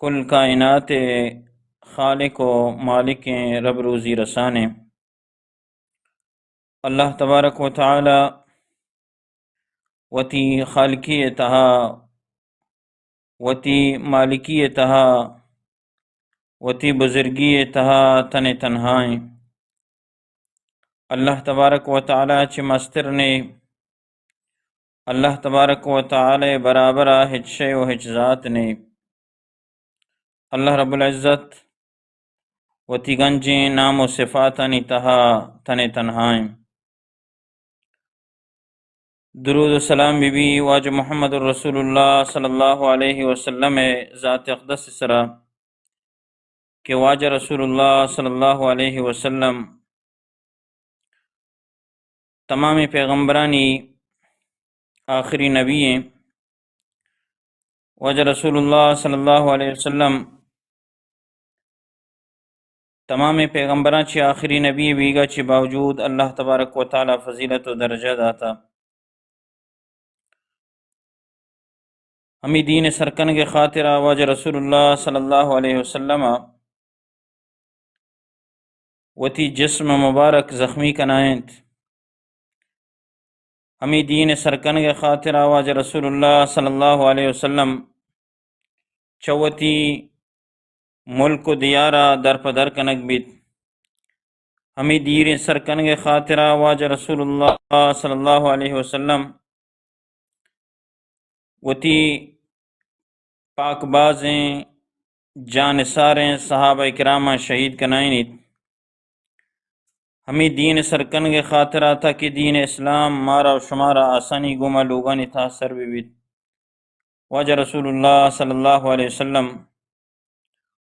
کل کائنات ءِ خالق و مالک ایں، رب روزی رسان ایں۔ اللہ تبارک و تعالی وتی خالقی ءِ تہا، وتی مالکی ءِ تہا، وتی بزرگی ءِ تہا تن ءُ تنہا ایں۔ اللہ تبارک و تعالی چہ مستر نے، اللہ تبارک و تعالی برابر ءَ ہچ شے و ہچ ذات نے۔ اللہ رب العزت وتی گنجیں نام و صفاتانی تہا تن ءُ تنہا ایں۔ درود و سلام بی بی واجہ محمد رسول اللہ صلی اللہ علیہ وسلم ءِ ذات اقدس سرا کہ واجہ رسول اللہ صلی اللہ علیہ وسلم تمام پیغمبرانی آخری نبی ایں۔ واجہ رسول اللہ صلی اللہ علیہ وسلم تمام پیغمبراں چہ آخری نبی بیگا چہ باوجود اللہ تبارک و تعالی فضیلت و درجہ داتا۔ ہمیں دین سرکنگ خاطرا واجہ رسول اللہ صلی اللہ علیہ وسلم وتی جسم مبارک زخمی کنائینت۔ ہمیں دین سرکنگ خاطرا واجہ رسول اللہ صلی اللہ علیہ وسلم چہ وتی ملک و دیارا درپدر کنگ بیت۔ ہمیں دین سرکنگ خاطرا واجہ رسول اللہ صلی اللہ علیہ وسلم وتی پاک بازیں جانثاریں صحابہ کراماں شہید کنائینیت۔ ہمیں دین سرکنگ خاطرا تاکہ دین اسلام مارا و شمارا آسانی گوما لوگانی تہا سر بہ بیت۔ واجہ رسول اللہ صلی اللہ علیہ وسلم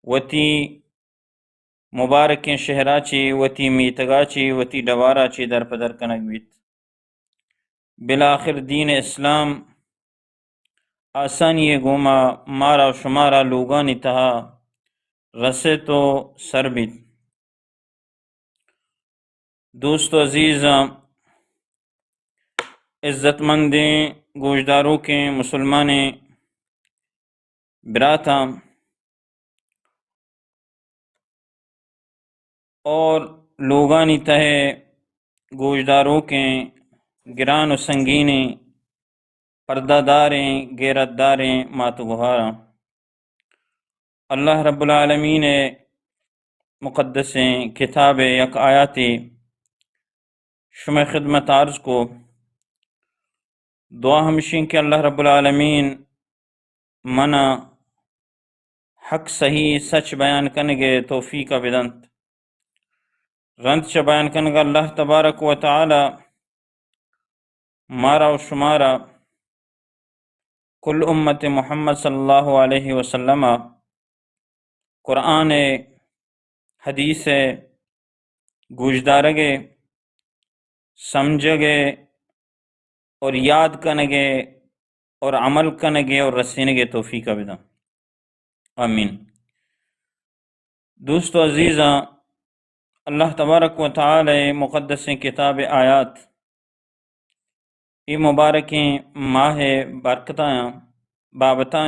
وتی مبارکیں شہرا چہ، وتی میتگا چہ، وتی ڈبارا چہ درپدر کنگ بیت۔ بالآخر دین اسلام آسانی گوما مارا و شمارا لوگانی تہا رسیت و سر بیت۔ دوست و عزیزاں، عزت مندیں گوشداروکیں مسلمانیں براتاں، اور لوگانی تہ گوشداروکیں گران و سنگینیں پردہ داریں غیرت داریں مات و گہاراں، اللہ رب العالمین ءِ مقدسیں کتاب ءِ یک آیاتے شمئے خدمت عرض کو۔ دعا ہمشیں کہ اللہ رب العالمین منا حق صحیح سچ بیان کنگ ءِ توفیق ءَ بدنت۔ رند چہ بیان کنگ ءَ اللہ تبارک و تعالی مارا و شمارا کل امت محمد صلی اللہ علیہ وسلم ءَ قرآن ءِ، حدیث ءِ گوشدارگ ءِ، سمجھگ ءِ اور یاد کنگ ءِ اور عمل کنگ ءِ اور رسینگ ءِ توفیق ءَ بداں۔ آمین۔ دوست و عزیزاں، اللہ تبارک و تعالی ءِ مقدسیں کتاب ءِ آیات، اے مبارکیں ماہ ءِ برکتاں، بابتاں،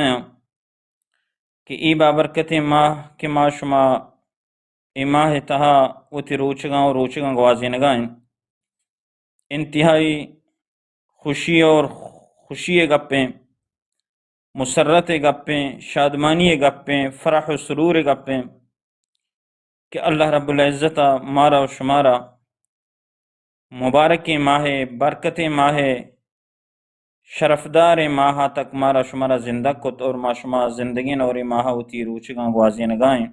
کہ اے بابرکتیں ماہ کہ ما شما اے ماہ ءِ تہا وتی روچگاں و روچگاں گوازینگا ایں، انتہائی خوشی اور خوشی ءِ گپیں، مسرت ءِ گپیں، شادمانی ءِ گپیں، فرح و سرور ءِ گپیں کہ اللہ رب العزت ءَ مارا و شمارا مبارکیں ماہ ءِ، برکتیں ماہ ءِ، شرفداریں ماہ ءَ تک مارا شمارا زندگ کت اور ما شما زندگیں اور اے ماہ ءَ وتی روچگاں گوازینگا ایں۔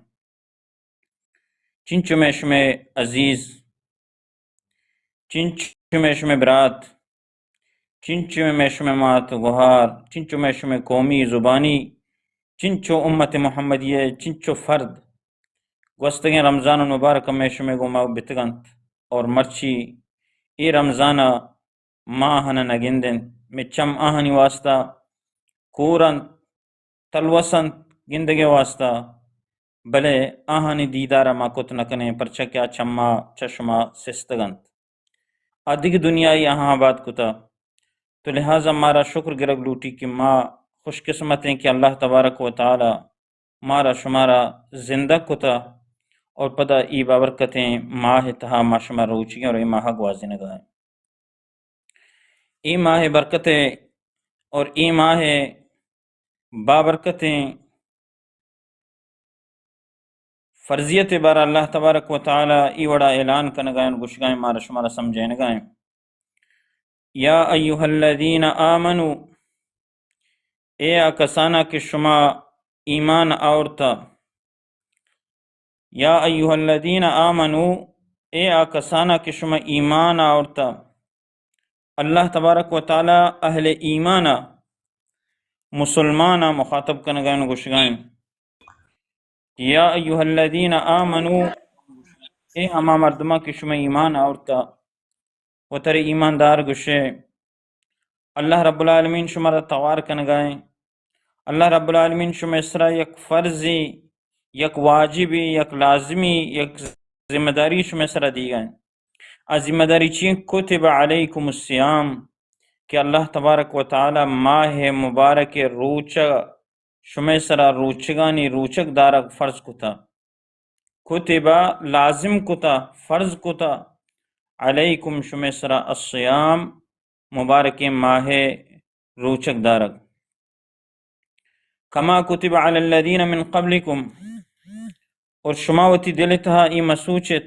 چنچو مئے شمئے عزیز، چنچو مئے شمئے برات، چنچو مئے شمئے مات و گہار، چنچو مئے شمئے قومی زبانی، چنچو امت محمدی ءِ چنچو فرد گوستگیں رمضان المبارک ءَ مئے شمئے گوما بتگ اَنت اور مرچی اے رمضان ءَ ما آہاں نہ گند ایں، مئے چم آہانی واسطہ کور اَنت، تلوس اَنت گندگ ءِ واسطہ، بلے آہانی دیدار ءَ ما کت نہ کنیں، پرچا کہ آ چم ءَ چہ شما سستگ اَنت۔ آ دگہ دنیائی آہاں آباد کتہ۔ تو لہذا مارا شکر گرگ لوٹی کہ ما خوش قسمت ایں کہ اللہ تبارک و تعالی مارا شمارا زندگ کتا اور پدا ای بابرکتیں ماہ تہا ما شما روچگیں اور ای ماہ گوازینگا ہیں۔ ای ماہ برکت اور ای ماہ بابرکتیں فرضیت بارا اللہ تبارک و تعالی ای وڑا اعلان کنگائیں، گوشگائیں، مارا شمارا سمجھینگائیں۔ یا ایھا الذین آمنو، اے آ کسانا کہ شما ایمان آورتا۔ یا ایھا الذین آمنو، اے آ کسانا کہ شما ایمان آورتا۔ اللہ تبارک و تعالی اہل ایمانا، مسلمانا مخاطب کنگائیں، گوشگائیں۔ یا ایھا الذین آمنو، اے ہما مردماں کہ شما ایمان آورتا، وترا ایماندار گوشے، اللہ رب العالمین شمارا توار کنگائیں۔ اللہ رب العالمین شمئے سرا یک فرضی، یک واجبی، یک لازمی، یک ذمہ داری شمئے سرا دیگائیں۔ آ ذمہ داری چی انت؟ کتب علیکم الصیام، کہ اللہ تبارک و تعالی ماہ مبارک روچ شمئے سرا روچگانی روچگ دارگ فرض کتا۔ کتب، لازم کتا، فرض کتا، علیکم، شمئے سرا، الصیام، مبارکیں ماہ روچگ دارگ۔ کما کتب علی الذین من قبلکم، اور شما وتی دل تہا ای مسوچت،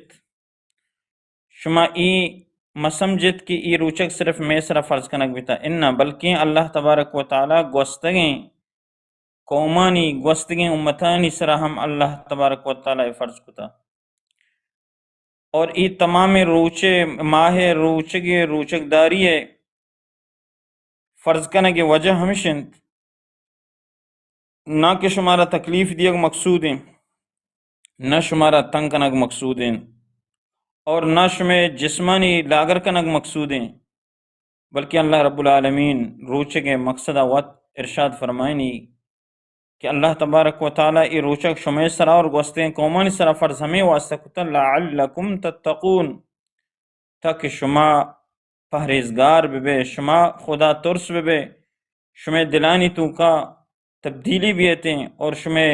شما ای مسمجت کہ ای روچگ صرف مئے سرا فرض کنگ بیتا، انا، بلکیں اللہ تبارک و تعالی گوستگیں قومانی، گوستگیں امتانی سرا ہم اللہ تبارک و تعالی فرض کتا۔ اور ای تمام روچے، ماہ روچگے، روچگداری فرض کنگ وجہ ہمش انت، نہ کہ شمارا تکلیف دیگ مقصود انت، نہ شمارا تنگ کنگ مقصود انت، اور نہ شمئے جسمانی لاگر کنگ مقصود انت، بلکہ اللہ رب العالمین روچگ مقصد وت ارشاد فرمائنی کہ اللہ تبارک و تعالی ای روچگ شمئے سرا اور گوستگیں قومانی سرا فرض ہمے واسطہ کتا، لعلکم تتقون، تاکہ شما پہریزگار ببے، شما خدا ترس ببے، شمئے دلانی توکا تبدیلی بیتیں اور شمئے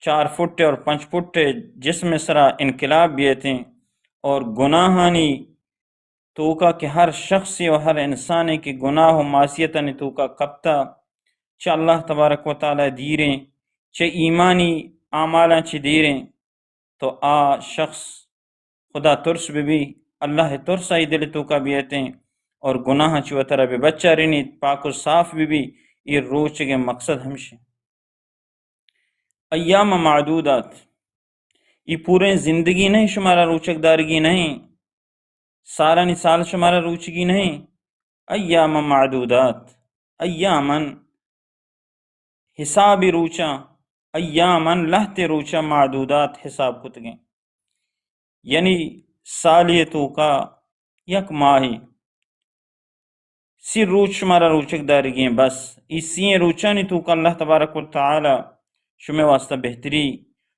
چار فٹ اور پنچ فٹ جسم سرا انقلاب بیتیں اور گناہانی توکا کہ ہر شخصی و ہر انسانے کہ گناہ و معصیتانی توکا کپتا، چہ اللہ تبارک و تعالی دیریں، چہ ایمانی اعمالاں چہ دیریں، تو آ شخص خدا ترس بہ بی، اللہ ترس آئی دل توکا بیتیں اور گناہ چہ وترا بہ بچارینیت، پاک و صاف بہ بی۔ اے روچگے مقصد ہمشی۔ ایام معدودات، ای پوریں زندگی نہیں، شمارا روچگ دارگی نہیں، سالانی سال شمارا روچگی نہیں۔ ایام معدودات، ایامن حسابی روچاں، ایامن لہتے روچاں، معدودات حساب کتگیں، یعنی سالی توکا یک ماہی سی روچ شمارا روچگ دارگی ہیں۔ بس ای سی روچانی توکا اللہ تبارک و تعالی شمے واسطہ بہتری،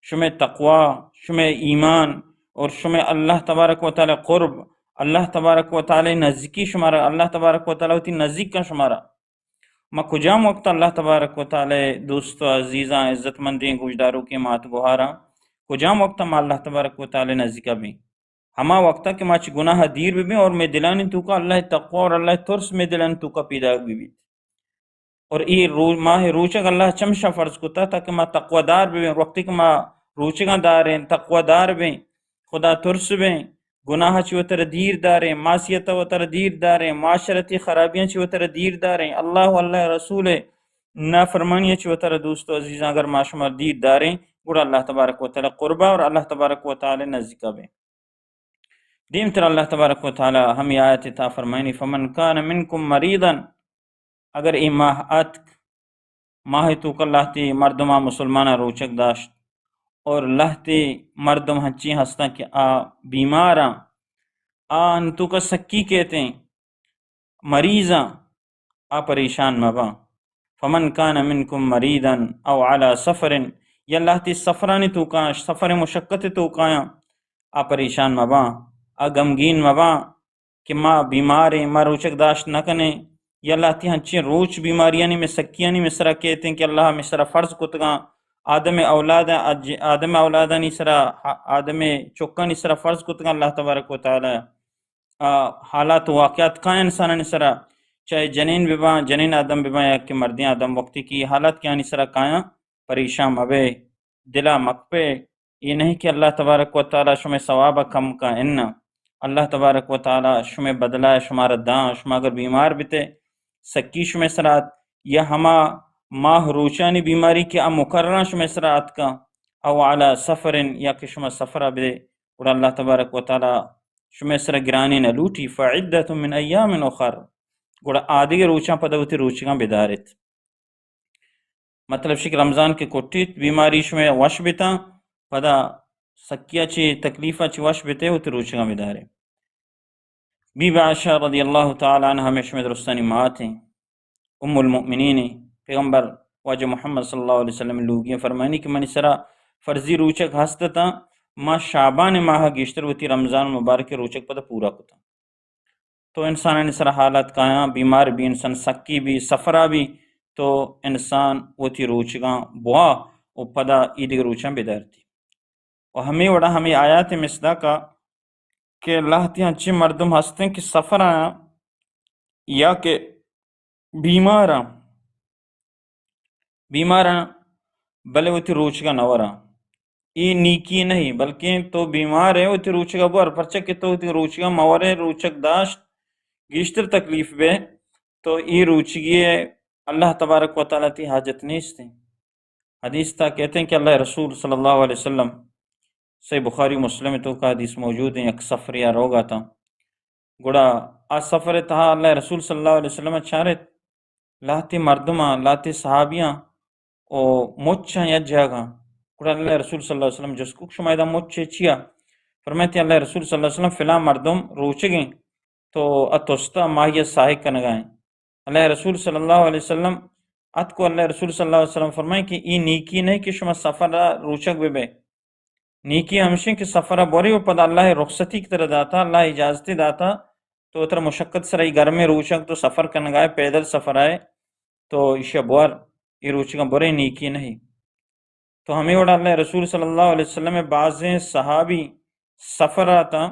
شمے تقوی، شمے ایمان اور شمے اللہ تبارک و تعالی قرب، اللہ تبارک و تعالی نزدیکی شمارا، اللہ تبارک و تعالی وتی نزدیک کن شمارا۔ ما کجام وقت اللہ تبارک و تعالی دوست و عزیزاں، عزت مندیں گوشداروکیں مات گوہاراں، کجام وقت ما اللہ تبارک و تعالی نزدیکا بیں؟ ہما وقتا کہ ما چہ گناہ دیر ببیں اور مے دلانی توکا اللہ تقوی اور اللہ ترس مے دلانی توکا پیداگ ببیت۔ اور ای رو-، ماہ روچگ اللہ چمشا فرض کتا تاکہ ما تقوی دار ببیں۔ اور وقتی کہ ما روچگاں داریں، تقوی دار بیں، خدا ترس بیں، گناہ چہ وتر دیر داریں، معصیت وتر دیر داریں، معاشرتی خرابیاں چہ وتر دیر داریں، اللہ و اللہ رسول نافرمانی چہ وتر دوست و عزیزاں اگر ما شما دیر داریں، گڑا اللہ تبارک و تعالی قربا اور اللہ تبارک و تعالی نزدیکا بیں۔ دیمتر اللہ تبارک و تعالی ہمی آیت تا فرمائنی، فمن کان منکم مریضا، اگر ای ماہ اتک، ماہ توکا لہتے مردماں مسلماناں روچگ داشت اور لہتے مردم ہنچیں ہستاں کہ آ بیماراں، آ انتوکا سکی کیتیں، مریضاں، آ پریشان مباں۔ فمن کان منکم مریضا او علی سفر، یا لہتے سفرانی توکا، سفر مشقت توکایاں، آ پریشان مباں، آ غمگین مباں کہ ما بیماریں، ما روچگ داشت نہ کنیں، یا لہتے ہنچیں روچ بیماریانی مے سکیانی مے سرا کیتیں کہ اللہ مے سرا فرض کتگاں، آدم اولاد، آدم اولادانی سرا، آدم چکانی سرا فرض کتگاں اللہ تبارک و تعالی، آ، حالات و واقعات کاں انسانانی سرا، چاہے جنین بباں، جنین آدم بباں یا کہ مردین آدم، وقتی کہ یہ حالات کہ آنی سرا کایاں، پریشان مبے، دلا مکپے۔ یہ نہیں کہ اللہ تبارک و تعالی شمے ثواب کم کا، ان اللہ تبارک و تعالی شمے بدلہ شمارا داں۔ شما اگر بیمار بتے، سکی شمے سرات، یا ہما ماہ روچانی بیماری کہ آ مکرراں شمے سرا آتکا، او علی سفر، یا کہ شما سفرا بے، گڑا اللہ تبارک و تعالی شمے سرا گرانی نہ لوٹی، فعدۃ من ایام اخر، گڑا آدگہ روچاں پدا وتی روچگاں بداریت۔ مطلب شک رمضان کہ کٹیت، بیماری شمے وش بتاں، پدا سکیا چی تکلیفا چی وش بتے، وتی روچگاں بدارے۔ بی بی عائشہ رضی اللہ تعالی عنہا ہمیں شمے درستانی مات ہیں، ام المؤمنین ہیں۔ پیغمبر واجہ محمد صلی اللہ علیہ وسلم لوگی فرمانی کہ منی سرا فرضی روچک ہست تاں، ما شعبان ماہ گیشتر وتی رمضان مبارک روچک پدا پورا کتاں۔ تو انسانانی سرا حالات کایاں، بیمار بی انسان، سکی بی، سفرا بی، تو انسان وتی روچگاں بوا و پدا ایدگہ روچاں بدارتی۔ و ہمے وڑا ہمے آیات مصداقا کہ لہتیاں چہ مردم ہستیں کہ سفراں یا کہ بیماراں، بیماراں بلے وتی روچگا نہ وراں۔ اے نیکی نہیں، بلکیں تو بیمار ہے وتی روچگا بور، پرچہ کہ تو وتی روچگا مورے، روچگ داشت، گیشتر تکلیف بے، تو اے روچگی اللہ تبارک و تعالی تی حاجت نیست ہیں۔ حدیث تا کہتے ہیں کہ اللہ رسول صلی اللہ علیہ وسلم، صحیح بخاری مسلم تو کا حدیث موجود ہیں، یک سفر یا روگا تا۔ گڑا آ سفر تہا اللہ رسول صلی اللہ علیہ وسلم چارت، لہتے مردماں، لہتے صحابیاں او مچاں یک جاگہ۔ گڑا اللہ رسول صلی اللہ علیہ وسلم جست کو، شما ادا مچ چیا؟ فرمائیتی اللہ رسول صلی اللہ علیہ وسلم، فلاں مردم روچگیں، تو اتوستا ماہی ساہگ کنگائیں۔ اللہ رسول صلی اللہ علیہ وسلم اتکو، اللہ رسول صلی اللہ علیہ وسلم فرمائیں کہ ای نیکی نہیں کہ شما سفر روچگ بے بے۔ نیکی ہمشیں کہ سفر ء بورے و پدا اللہ ء رخصتی کہ ترا داتا، اللہ ء اجازتی داتا، تو ترا مشقت سر ء گرمیں روچگ تو سفر کنگائے، پیدل سفر آئے، تو ایشی ء بور، ای روچگاں برے نیکی نہیں۔ تو ہمیں وڑا اللہ رسول صلی اللہ علیہ وسلم ء بازیں صحابی سفر آتا،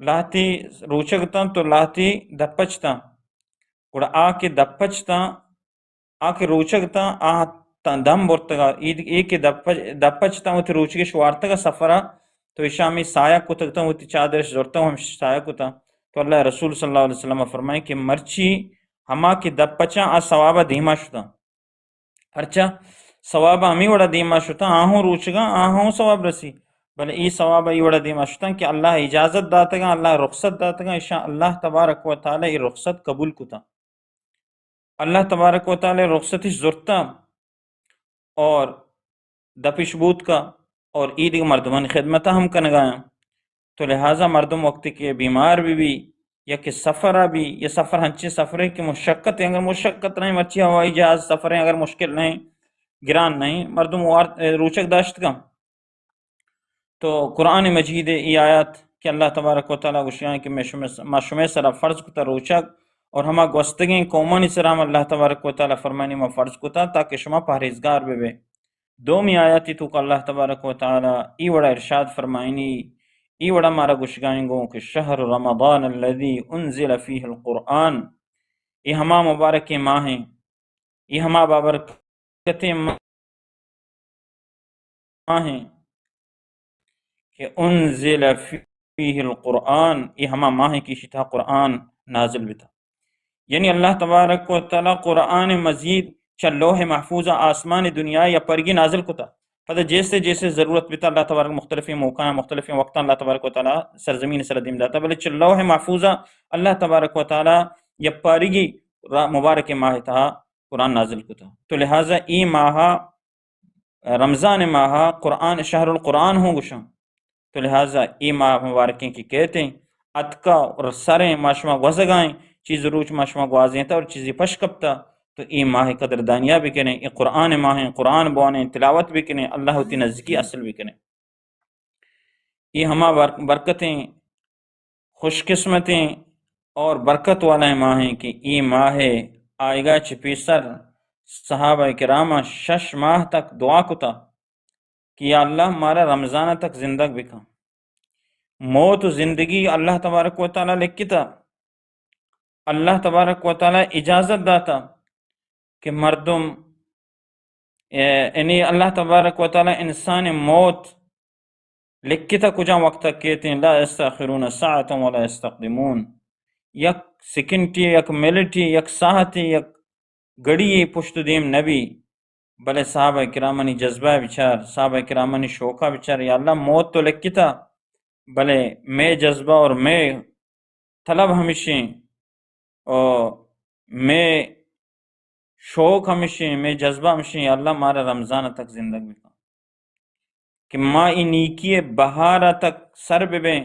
لہتی روچگ تاں تو لہتی دپچ تاں۔ گڑا آ کہ دپچ تاں، آ کہ روچگ تاں، آ تاں دم برتگا، اے، اے کہ دپ، دپچ تاں وتی روچگش وارتگا سفرا، تو ایشاں ہمے سایہ کتگ تاں، وتی چادرش زرتاں و ہمش سایہ کتاں۔ تو اللہ رسول صلی اللہ علیہ وسلم فرمائیں کہ مرچی ہما کہ دپچاں آ ثوابا دیما شتاں۔ پرچا؟ ثوابا ہمے وڑا دیما شتاں، آ ہوں روچگاں، آ ہوں ثواب رسی۔ بلے اے ثوابا اے وڑا دیما شتاں کہ اللہ اجازت داتگاں، اللہ رخصت داتگاں، ایشاں اللہ تبارک و تعالی اے رخصت قبول کتاں۔ اللہ تبارک و تعالی رخصتش زرتا اور دپش بوتکا اور اے دگہ مردمانی خدمتا ہم کنگایاں۔ تو لہذا مردم وقتی کہ بیمار بی بی یا کہ سفرا بی، یا سفر ہنچیں سفرے کہ مشقت ہے، اگر مشقت نہیں، مرچی ہوائی جہاز سفریں، اگر مشکل نہیں، گران نہیں، مردم وارت، روچگ داشت کن۔ تو قرآن مجید ء اے آیات کہ اللہ تبارک و تعالی گوشگا کہ میں شمے، ما شمے سرا فرض کتا روچگ، اور ہما گوستگیں قومانی سرا ہم اللہ تبارک و تعالی فرمانی ما فرض کتا تاکہ شما پہریزگار بہ بے۔ دومی آیاتی تو کہ اللہ تبارک و تعالی ای وڑا ارشاد فرمائنی، ای وڑا مارا گوشگائیں گوں کہ شہر رمضان الذي انزل فيه القرآن، ای ہما مبارکیں ماہیں، ای ہما بابرکتیں ماہ ماہیں کہ انزل فیہ القرآن، اے ہما ماہیں کہ ایشی تہا قرآن نازل بتا۔ یعنی اللہ تبارک و تعالی قرآن مجید چہ لوح محفوظ آسمان دنیا یا پرگی نازل کتا۔ پدا جیسے جیسے ضرورت بتا، اللہ تبارک مختلفیں موقع، مختلفیں وقتاں اللہ تبارک و تعالی سرزمین سر دیم داتا، بلے چہ لوح محفوظ اللہ تبارک و تعالی یا پرگی را-، مبارک ماہ تہا قرآن نازل کتا۔ تو لہذا اے ماہ رمضان ماہ قرآن، شہر القرآن ہوں گوشاں۔ تو لہذا اے ماہ مبارکیں کہ کہتے ہیں، اتکا اور سریں ما شما گوزگائیں، چیز روچ ما شما گوازینتا اور چیزی پش کپتا، تو اے ماہ قدردانیا بکنیں، اے قرآن ماہیں، قرآن بوانیں، تلاوت بکنیں، اللہ وتی نزدیکی حاصل بکنیں۔ اے ہما بر-، برکتیں، خوش قسمتیں اور برکت والائیں ماہیں کہ اے ماہ آئیگا چہ پیسر صحابہ کرام شش ماہ تک دعا کتا کہ یا اللہ مارا رمضان تک زندگ بکن۔ موت و زندگی اللہ تبارک و تعالی لکھتا، اللہ تبارک و تعالی اجازت داتا کہ مردم، اے، یعنی اللہ تبارک و تعالی انسان موت لکھتا کجا وقت کیتیں، لا یستأخرون ساعة ولا یستقدمون، یک سیکنڈے، یک منٹے، یک ساعتے، یک گھڑی پشت و دیم نبی۔ بلے صحابہ کرامانی جذبہ بچار، صحابہ کرامانی شوقا بچار، یا اللہ موت تو لکھتا، بلے مئے جذبہ اور مئے طلب ہمیشیں، اور مئے شوق ہمیشیں، مئے جذبہ ہمیشیں، یا اللہ مارا رمضان تک زندگ بکن کہ ما ای نیکی بہار تک سر ببیں،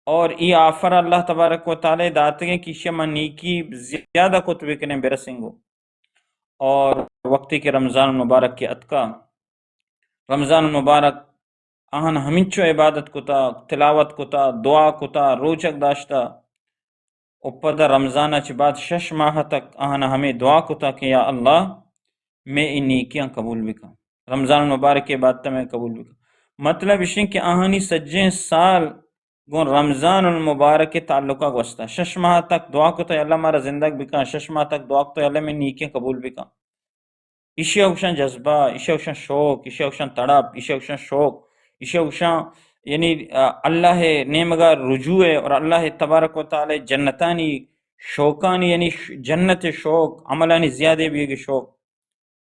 اور ای آفر اللہ تبارک و تعالی داتگیں کہ ایشی ما نیکی زیادہ کت بکنیں برسیں گو۔ اور وقتی کہ رمضان المبارک کے اتکا، رمضان المبارک آہن ہمینچو عبادت کتا، تلاوت کتا، دعا کتا، روچگ داشتا، و پدا رمضان چہ بعد شش ماہ تک آہن ہمیں دعا کتا کہ یا اللہ مئے ای نیکیاں قبول بکن، رمضان المبارک کے بعد تمہیں قبول بکن۔ مطلب اشیں کہ آہانی سجیں سال گوں رمضان المبارک تعلقہ گوستا۔ شش ماہ تک دعا کتا یا اللہ مارا زندگ بکن، شش ماہ تک دعا کتا یا اللہ مئے نیکیاں قبول بکن۔ ایشی ء گوشاں جذبہ، ایشی ء گوشاں شوق، ایشی ء گوشاں تڑپ، ایشی ء گوشاں شوق، ایشی ء گوشاں یعنی، آ، اللہ ء نیمگا رجوع ء اور اللہ تبارک و تعالی جنتانی شوقانی، یعنی ش-، جنت ء شوق، عملانی زیادہ بیگ ء شوق۔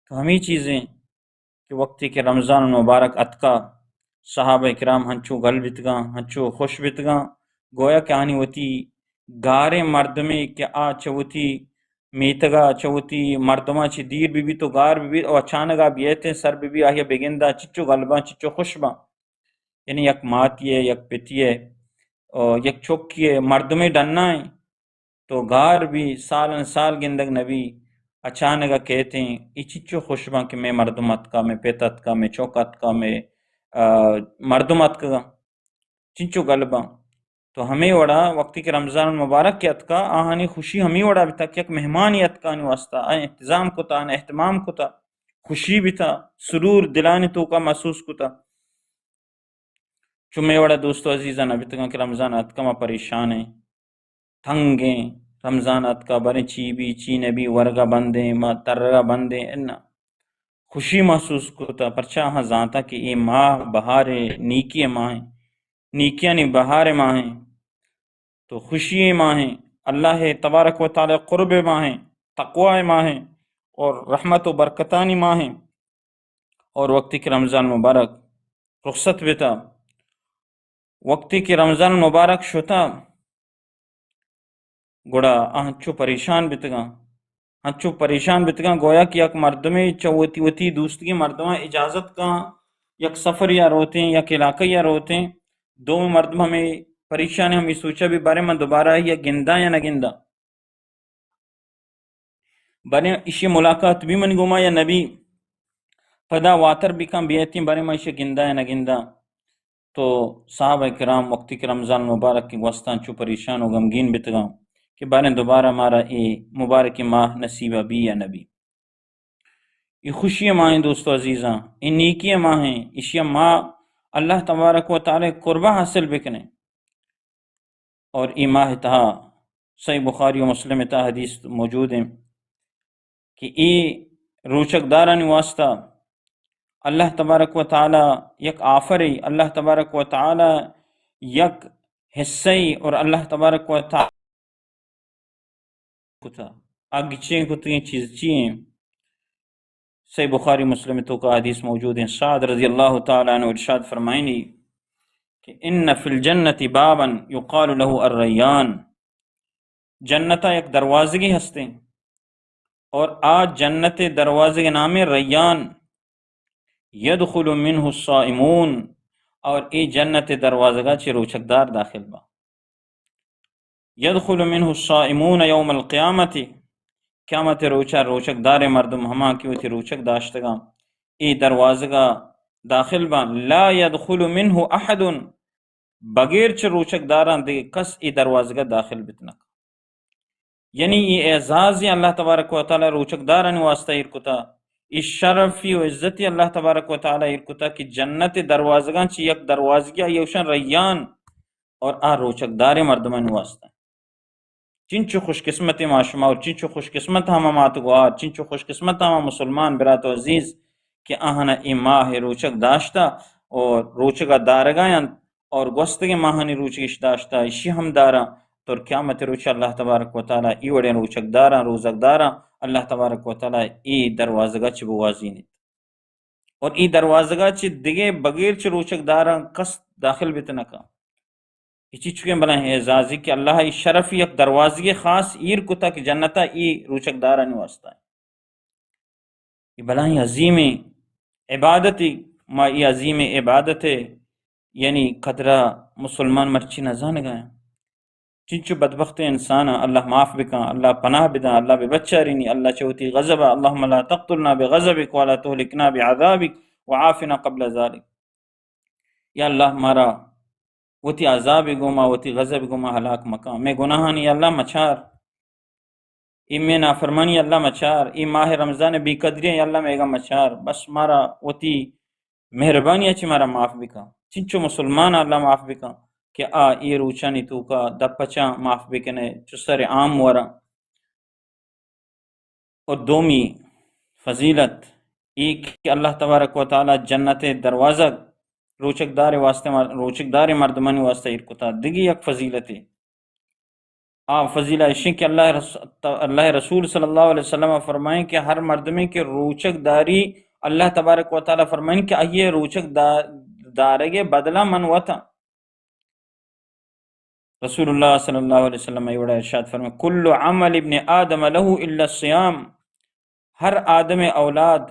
تو ہمیں چیزیں کہ وقتی کہ رمضان المبارک اتکا، صحابہ کرام ہنچو گل بیتگاں، ہنچو خوش بیتگاں، گویا کہ آنی وتی گاریں مردمے کہ آ چہ وتی میتگا، چہ وتی مردماں چہ دیر بہ بیت و گار بہ بیت و اچانکا بیئتیں سر بہ بی، آہیا بگندا چچو گل باں، چچو خوش باں۔ یعنی یک ماتی ء، یک پتی ء، او یک چکی ء مردمے ڈنا ایں، تو گار بی، سالن سال گندگ نبی، اچانکا کیتیں، ای چچو خوش باں کہ مئے مردم اتکا، مئے پت اتکا، مئے چک اتکا، مئے، آ، مردم اتکگاں۔ چنچو گل باں۔ تو ہمے وڑا وقتی کہ رمضان المبارک کہ اتکا، آہانی خوشی ہمے وڑا بیتا کہ یک مہمانی اتکا آنی واسطہ، آ انتظام کتا، آ اہتمام کتا، خوشی بیتا، سرور دلانی توکا محسوس کتا۔ چو مئے وڑا دوست و عزیزاں نہ بیتگاں کہ رمضان اتکا ما پریشان ایں، تنگ ایں، رمضان اتکا، بریں چی بی، چی نہ بی، ورگا بند ایں، ما ترگا بند ایں، اناں۔ خوشی محسوس کتا، پرچا آہاں زانتا کہ اے ماہ بہار نیکی ماہ ایں، نیکیانی بہار ماہ ایں، تو خوشی ماہ ایں، اللہ تبارک و تعالی قرب ماہ ایں، تقوی ماہ ایں، اور رحمت و برکتانی ماہ ایں۔ اور وقتی کہ رمضان مبارک رخصت بیتا، وقتی کہ رمضان مبارک شتا، گڑا آ ہنچو پریشان بیتگاں، ہنچو پریشان بیتگاں، گویا کہ یک مردمے چہ وتی، وتی دوستگیں مردماں اجازت کاں، یک سفریا روتیں، یک علاقہ یا روتیں، دومی مردم ہمیں پریشان، ہمیں سوچا بی بارے من دوبارہ آئی گنداں یا نہ گنداں۔ باریں ایشی ملاقات بی منی گوما یا نبی، پدا واتر بکن بیتیں، باریں ما ایشی گنداں یا نہ گنداں۔ تو صحابہ کرام وقتی کہ رمضان مبارک کہ گوستاں چو پریشان و غمگین بیتگاں کہ باریں دوبارہ مارا اے مبارک ماہ نصیب بی یا نبی۔ اے خوشی ماہیں دوست و عزیزاں، اے نیکی ماہیں، ایشی ما اللہ تبارک و تعالی قربہ حاصل بکنیں۔ اور اے ماہ تہا صحیح بخاری و مسلم تہا حدیث موجود ہیں کہ اے روچک دارانی واسطہ اللہ تبارک و تعالی یک آفرے، اللہ تبارک و تعالی یک حصے اور اللہ تبارک و تعالی کتا۔ آ گچین کتگیں چیز چی ہیں؟ صحیح بخاری مسلم توکا حدیث موجود ہیں۔ سعد رضی اللہ تعالی عنہ ارشاد فرمائنی کہ ان فی الجنت بابا یقال له الریان، جنتا یک دروازگی ہستیں اور آ جنت دروازگ نام ریان، یدخل منه الصائمون، اور اے جنت دروازگا چہ روچکدار داخل با۔ یدخل منه الصائمون یوم القیامة، قیامت روچا روچک دار مردم ہما کہ وتی روچک داشتگاں اے دروازگا داخل باں، لا یدخل منه احد، بغیر چہ روچک داراں دگہ کس اے دروازگا داخل بت نہ کن۔ یعنی اے اعزازی اللہ تبارک و تعالی روچگ دارانی واسطہ ایر کتا، اے شرفی و عزتی اللہ تبارک و تعالی ایر کتا کہ جنت دروازگاں چی یک دروازگی آئی اوشن ریان، اور آ روچگ دار مردمانی واسطہ۔ چنچو خوش قسمت ما شما اور چنچو خوش قسمت ہما مات گوار، چنچو خوش قسمت ہما مسلمان برات و عزیز کہ آہانا اے ماہ روچگ داشتا اور روچگا دارگا انت اور گوستگیں ماہانی روچگش داشتا، اشی ہم داراں۔ تو قیامت روچ اللہ تبارک و تعالی ای وڑیں روچگ داراں، روزگ داراں، اللہ تبارک و تعالی ای دروازگا چی بوازینیت اور ای دروازگا چی دگے بغیر چی روچگ داراں کس داخل بیت نہ کن۔ اے چی چکیں بلاہیں اعزازی کہ اللہ ای شرف یک دروازگے خاص ایر کتا کہ جنتا ای روچگ دارانی واسطہ۔ اے بلاہیں عظیمیں عبادتے، ما اے عظیمیں عبادتے یعنی قدرا مسلمان مرچی نہ زانگا۔ چنچو بدبخت انسان، اللہ معاف بکن، اللہ پناہ بدن، اللہ بہ بچارینی، اللہ چہ وتی غضب، اللهم لا تقتلنا بغضبك ولا تهلكنا بعذابك وعافنا قبل ذلك۔ یا اللہ مارا وتی عذاب گوما، وتی غضب گوما ہلاک مکن، مے گناہانی اللہ مچار۔ اے مئے نافرمانی اللہ مچار، اے ماہ رمضان بے قدری اللہ مئیگا مچار، بس مارا وتی مہربانی چی مارا معاف بکن۔ چنچو مسلمان اللہ معاف بکن کہ آ اے روچانی توکا دپ پچاں معاف بکنے، چو سر عام وراں۔ اور دومی فضیلت ای کہ اللہ تبارک و تعالی جنت دروازگ روچگ دار واسطے مر-، روچگ دار مردمانی واسطے ایر کتا۔ دگی یک فضیلتے آ فضیلہ اشیں کہ اللہ رس-، اللہ رسول صلی اللہ علیہ وسلم فرمائیں کہ ہر مردمے کہ روچگ داری، اللہ تبارک و تعالی فرمائیں کہ آئیے روچگ دا-، دارگے بدلہ من وطن۔ رسول اللہ صلی اللہ علیہ وسلم ای وڑا ارشاد فرمائیں، کل عمل ابن آدم له الا الصیام، ہر آدم اولاد،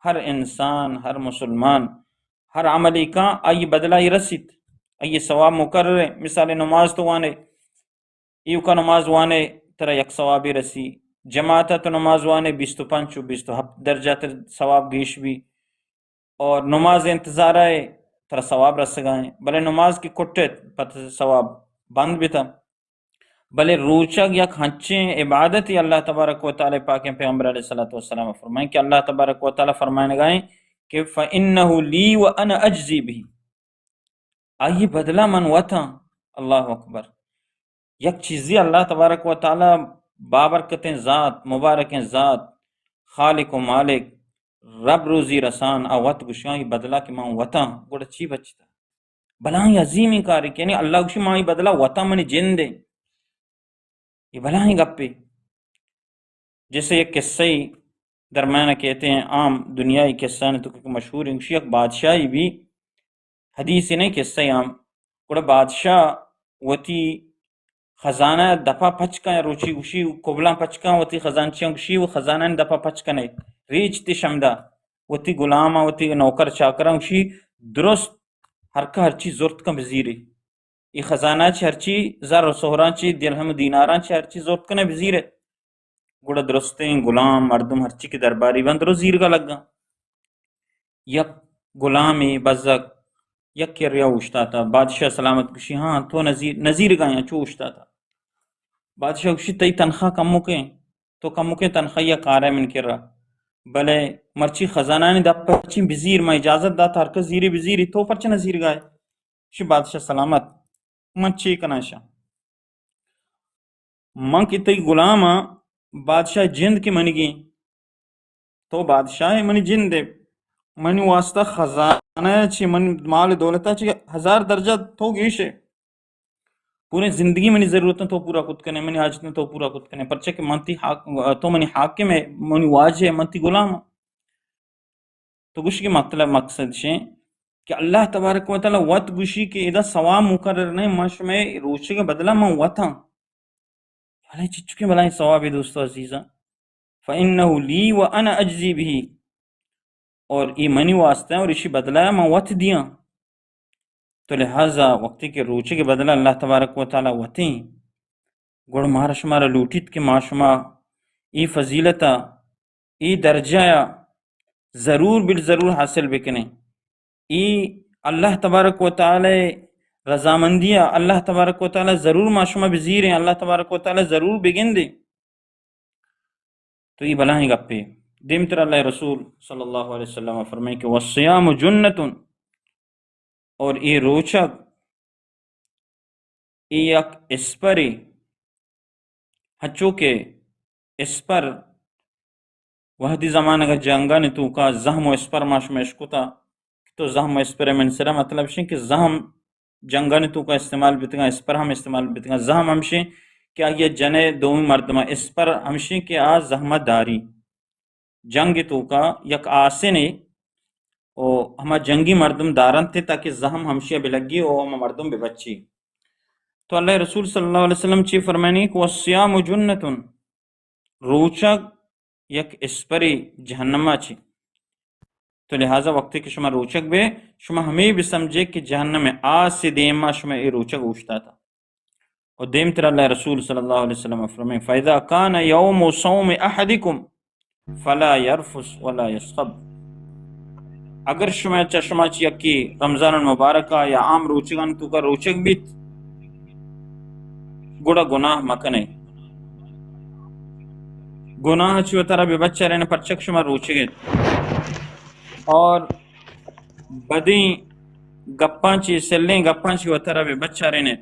ہر انسان، ہر مسلمان، ہر عملی کاں آئی بدلہ ای رسیت، آئی ثواب مقرر ہے۔ مثال نماز تو وانے، ایوکا نماز وانے ترا یک ثوابی رسی، جماعت تو نماز وانے بیست و پنچ و بیست و ہفت درجہ تر ثواب گیش بی، اور نماز انتظار ہے ترا ثواب رسگائیں، بلے نماز کی کٹت پت ثواب بند بیتا۔ بلے روچگ یک ہنچیں عبادتی اللہ تبارک و تعالی پاکیں پیغمبر علیہ الصلوۃ والسلام فرمائیں کہ اللہ تبارک و تعالی فرمائنگائیں کہ فإنه لی وأنا أجزي به، آئی بدلہ من وطاں۔ اللہ اکبر۔ یک چیزی اللہ تبارک و تعالی بابرکتیں ذات، مبارکیں ذات، خالق و مالک، رب روزی رسان، آ وت گوشگاں ای بدلہ کہ من وطاں، گڑا چی بچتا؟ بلاہیں عظیمیں کارے کہ یعنی اللہ گوشی من ای بدلہ وطاں، منی جند ایں۔ اے بلاہیں گپے۔ جیسے یک قصہ ای درمیان کہتے ہیں، عام دنیای قصہ نے تو کہ مشہور ہیں، گوشی یک بادشاہی بھی، حدیث نہیں، قصہ عام۔ گڑا بادشاہ وتی خزانہ دپا پچ کن، روچی گوشی کبلاں پچ کن، وتی خزانچیاں گوشی و خزانہ دپا پچ کنے، ریچ تی شمدا وتی غلاماں، وتی نوکر چاکراں گوشی، درست ہر کا ہرچی زرت کن بزیری۔ ای خزانہ چی ہرچی زر و سہراں چی درہم و دیناراں چی ہرچی زرت کنے بزیرے۔ گڑا درستیں غلام مردم ہرچی کہ درباری بند رو زیرگا لگا۔ یک غلامے بزگ یک کریا اوشتاتا، بادشاہ سلامت گوشی، ہاں تو نزیر، نزیرگا یا چو اوشتاتا؟ بادشاہ گوشی، تئی تنخواہ کمکیں، تو کمکیں تنخواہی کارے من کرا، بلے مرچی خزانانی دپ پچیں بزیر، من اجازت داتا ہر کس زیری بزیری، تو پرچہ نزیرگائے؟ شی بادشاہ سلامت، من چے کناں شا؟ من کہ تئی غلاماں، بادشاہ جند کہ منگیں، تو بادشاہ ئے، منی جند ئے، منی واسطہ خزانہ چی، منی مال دولتا چی ہزار درجہ تو گیش ئے۔ پوریں زندگی منی ضرورتاں تو پورا کت کنے، منی حاجتاں تو پورا کت کنے، پرچہ کہ من تی حاک-، تو منی حاکم ئے، منی واجہ ئے، من تی غلام آں۔ تو گوشی کہ مطلب، مقصد شے کہ اللہ تبارک و تعالی وت گوشی کہ ادا ثواب مقرر نہیں، من شمے روچگ بدلہ من وتاں۔ بلے چچکیں بلائیں ثوابے دوستو عزیزاں، فإنه لی وأنا أجزي به، اور اے منی واسطہ ہیں اور اشی بدلہ من وت دیاں۔ تو لہذا وقتی کہ روچگ بدلہ اللہ تبارک و تعالی وتیں، گڑ مارا شمارا لوٹیت کہ ما شما اے فضیلتا، اے درجہ ضرور بالضرور حاصل بکنیں۔ اے اللہ تبارک و تعالی رضامندیا، اللہ تبارک و تعالی ضرور ما شما بزیریں، اللہ تبارک و تعالی ضرور بگندیں۔ تو اے بلاہیں گپے۔ دیمتر اللہ رسول صلی اللہ علیہ وسلم فرمائیں کہ والصیام جنۃ، اور اے روچگ، اے یک اسپرے، ہنچو کہ اسپر وہدی زمانگ ءَ جنگانی توکا زہم و اسپر ما شما اشکتا کہ تو زہم و اسپر من سرا، مطلب شیں کہ زہم جنگانی توکا استعمال بیتگاں، اسپر ہم استعمال بیتگاں۔ زہم ہمشیں کہ آئی ءَ جنے دومی مردم ءَ، اسپر ہمشیں کہ آ زہم ءَ داری۔ جنگ توکا یک آسنے و ہما جنگی مردم دارنت تاکہ زہم ہمشی ءَ بلگی و ہما مردم ببچی۔ تو اللہ رسول صلی اللہ علیہ وسلم چی فرمائنی کہ والصیام جنۃ، روچگ یک اسپرے جہنم ءَ چی۔ تو لہذا وقتی کہ شما روچگ بے، شما ہمے بسمجھے کہ جہنم ءِ آس ءِ دیما شما اے روچگ اوشتاتا۔ و دیمتر اللہ رسول صلی اللہ علیہ وسلم فرمائیں، فاذا کان یوم صوم احدکم فلا یرفث ولا یصخب۔ اگر شما چہ شما چہ یکی رمضان المبارک ءَ یا عام روچگان توکا روچگ بیت، گڑا گناہ مکنے۔ گناہ چی وترا بہ بچارین، پرچک شما روچگ ایت۔ اور بدیں گپاں چی، سلیں گپاں چی وترا بہ بچارین ایت۔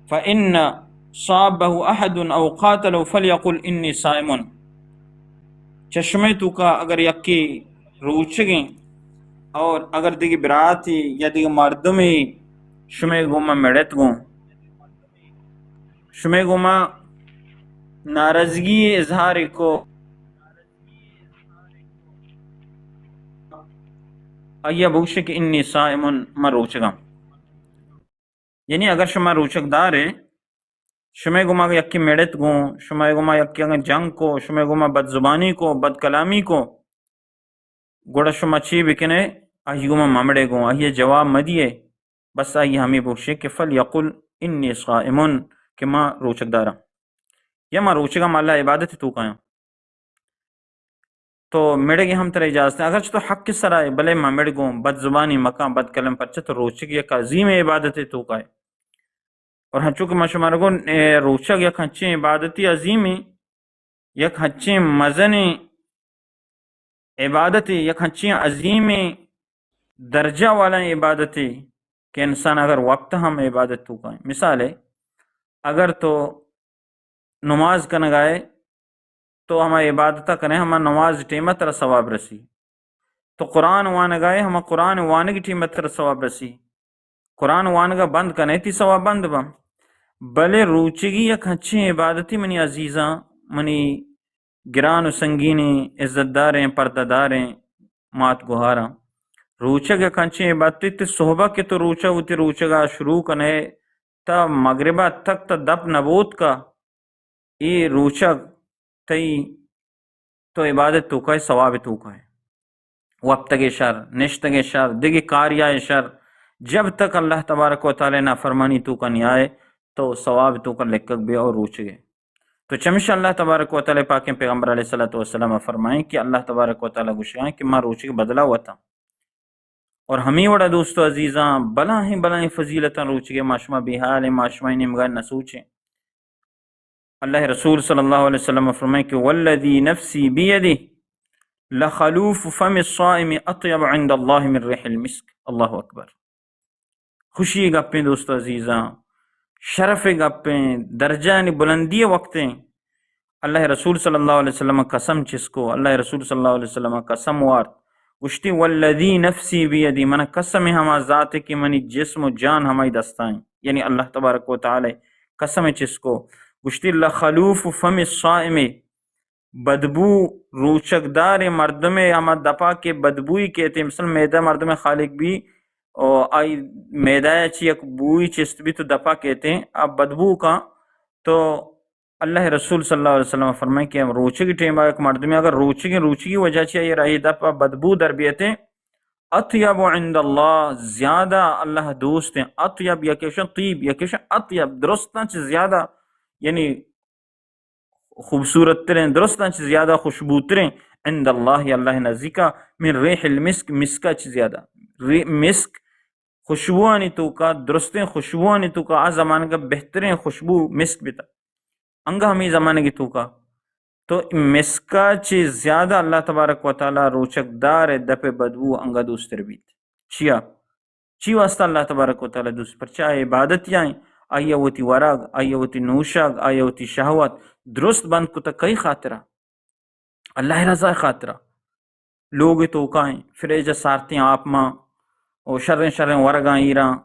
فإن صابه أحد أو قاتله فليقل إني صائم۔ چہ شمئے توکا اگر یکے روچگیں اور اگر دگہ براتے یا دگہ مردمے شمئے گوما مڑت گوں، شمئے گوما ناراضگی اظہار کو، آئیا بگوشے کہ انی صائم، من روچگاں۔ یعنی اگر شما روچگ دارے، شمئے گوما یکے مڑت گوں، شمئے گوما یکے اگاں جنگ کو، شمئے گوما بد زبانی کو، بد کلامی کو، گڑا شما چی بکنے؟ آئی گوما ممڑے گوں، آئی جواب مدیے۔ بس آئی ہمے بگوشے کہ فلیقل انی صائم، کہ ما روچگ داراں یا ما روچگاں، ما اللہ عبادت توکایاں۔ تو مڑگے ہم ترا اجازت ہے، اگرچہ تو حق سرا ہے، بلے ما مڑ گوں، بد زبانی مکاں، بد کلم، پرچہ تو روچگ یک عظیم عبادت توکائے۔ اور ہنچو کہ ما شما گوں، اے، روچگ یک ہنچیں عبادتی عظیمی، یک ہنچیں مزنیں عبادتے، یک ہنچیں عظیمیں درجہ والا عبادتے کہ انسان اگر وقت ہم عبادت توکائیں۔ مثال ہے، اگر تو نماز کنگائے تو ہما عبادت کنے، ہما نماز ٹیمہ ترا ثواب رسی۔ تو قرآن وانگائے، ہما قرآن وانگی ٹیمہ ترا ثواب رسی۔ قرآن وانگا بند کنے، تی ثواب بند بم۔ بلے روچگی یک ہنچیں عبادتی منی عزیزاں، منی گران و سنگینیں عزت داریں پردہ داریں مات گوہاراں، روچگ یک ہنچیں عبادتے، تی صحبہ کہ تو روچگ، وتی روچگا شروع کنے، تا مغربا تک تا دپ نبوت کا، اے روچگ تئی تو عبادت توکائے، ثواب توکائے۔ وپتگے شر، نشتگے شر، دگہ کاریا شر، جب تک اللہ تبارک و تعالی نافرمانی توکا نیائے تو ثواب توکا لکگ بے اور روچگے۔ تو چمش اللہ تبارک و تعالی پاکیں پیغمبر علیہ الصلوۃ والسلام فرمائیں کہ اللہ تبارک و تعالی گوشگائیں کہ ما روچگ بدلا وتاں۔ اور ہمیں وڑا دوستو عزیزاں، بلاہیں بلاہیں فضیلتاں روچگے، ما شما بے حال ہیں، ما شما نیمگا نہ سوچیں۔ اللہ رسول صلی اللہ علیہ وسلم فرمائے کہ والذی نفسی بیدہ لخلوف فم الصائم اطیب عند اللہ من ریح المسک۔ اللہ اکبر۔ خوشی گپیں دوست عزیزاں، شرف گپیں، درجانی بلندی وقتیں۔ اللہ رسول صلی اللہ علیہ وسلم قسم چسکو، اللہ رسول صلی اللہ علیہ وسلم قسم وارت، گوشتی والذی نفسی بیدی، من قسم ہما ذات کہ منی جسم و جان ہمائی دستائیں، یعنی اللہ تبارک و تعالی قسم چسکو، گوشتی لخلوف فم الصائم، بدبو روچگ داریں مردمے ہما دپا کہ بدبوئی کیتیں، مثلاً معدہ مردمے خالیگ بی، او آئی معدہ چی یک بوئی چست بی تو دپا کیتیں، آ بدبو کاں۔ تو اللہ رسول صلی اللہ علیہ وسلم فرمائیں کہ روچگی ٹیما یک مردمے اگر روچگی، روچگی وجہ چی آئی راہی دپا بدبو در بیتیں، اطیب عند اللہ، زیادہ اللہ دوستیں، اطیب یا کہ شن طیب یا کہ شن اطیب، درستاں چی زیادہ، یعنی خوبصورت تریں، درستاں چہ زیادہ خوشبو تریں، عند اللہ، اللہ نزیکا، من ریح المسک، مسکا چہ زیادہ۔ ری-، مسک خوشبوانی توکا، درستیں خوشبوانی توکا، آ زمانگا بہتریں خوشبو مسک بیتا۔ انگا ہمے زمانگی توکا تو مسکا چی زیادہ اللہ تبارک و تعالی روچک دار دپ بدبو انگا دوستر بیت۔ چیا؟ چی واسطہ اللہ تبارک و تعالی دوست؟ پرچا؟ عبادت یا آئی وتی ورگ، آئی وتی نوشگ، آئی وتی شہوت درست بند کتا۔ کئی خاطرہ؟ اللہ رضا خاطرہ۔ لوگ توکائیں فریج سارتیں آپ ماں، او شریں شریں ورگاں ایراں،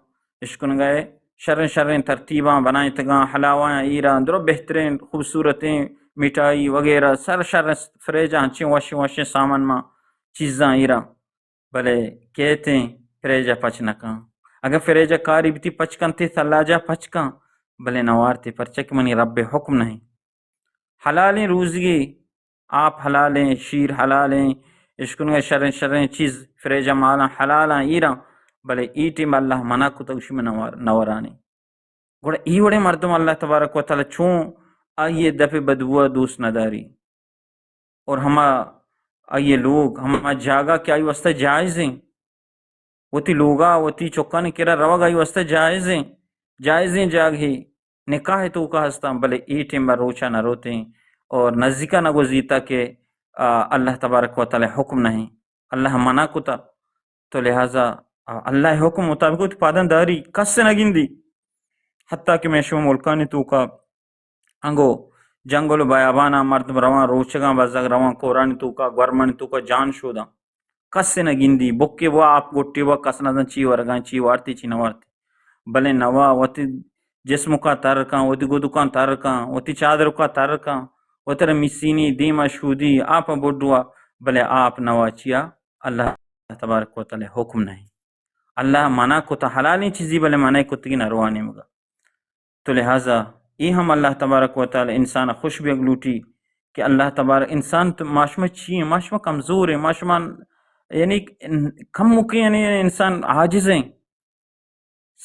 اشکنگئے شریں شریں ترتیباں بنائیں تگاں، حلاوایاں ایراں، درو بہترین خوبصورتیں مٹھائی وغیرہ، سر شریں فریج انچیں وشیں وشیں سامان ماں چیزاں ایراں۔ بلے کیتیں فریج ء پچ نہ کن۔ اگاں فریج ء کاری بیتی پچ کنتے، ثلاجہ پچ کن، بلے نوارتے، پرچا کہ منی رب ء حکم نہیں۔ حلالیں روزی، آپ حلالیں، شیر حلالیں، اشکنگا شریں شریں چیز فریج ء مالاں حلالاں ایراں، بلے ای ٹیم اللہ منع کتگ، گوشی من نوار-، نورانی۔ گڑا ای وڑیں مردم اللہ تبارک و تعالی چون آئی دپ بدبو دوست نداری؟ اور ہما آئی لوگ، ہما جاگہ کہ آئی واسطہ جائز ہیں، وتی لوگا، وتی چکانی کرا روگ آئی واسطہ جائز ہیں، جائزیں جاگہے نکاح توکا ہستاں، بلے ای ٹیم با روچا نہ روتیں اور نزدیکا نہ گوزیتا کہ، آ، اللہ تبارک و تعالی حکم نہیں، اللہ منع کتا۔ تو لہذا، آ، اللہ حکم مطابق وتی پاداں داری، کس نہ گندی۔ حتیٰ کہ میں شما ملکانی توکا انگو جنگل و بیاباناں مردم رواں، روچگاں بزگ رواں، کورانی توکا، گورمانی توکا جان شوداں۔ کس نہ گندی، بکے وا، آپ گٹے وا، کس نہ زان چی ورگاں، چی وارتی، چی نہ وارتی۔ بلے نوا وتی جسمکا تر کن، وتی گدکاں تر کن، وتی چادرکا تر کن، وتر مسینی دیما شودی، آپ بڈوا، بلے آپ نوا چیا؟ اللہ تبارک و تعالی حکم نہیں۔ اللہ منع کتا حلالیں چیزی، بلے منع کتگی نروانی مگا۔ تو لہذا اے ہم اللہ تبارک و تعالی انسان خوش بیگ لوٹی کہ اللہ تبارک، انسان تو، ما شما چی ہیں؟ ما شما کمزور ہیں، ما شما یعنی کم مکے، یعنی انسان عاجز ہیں،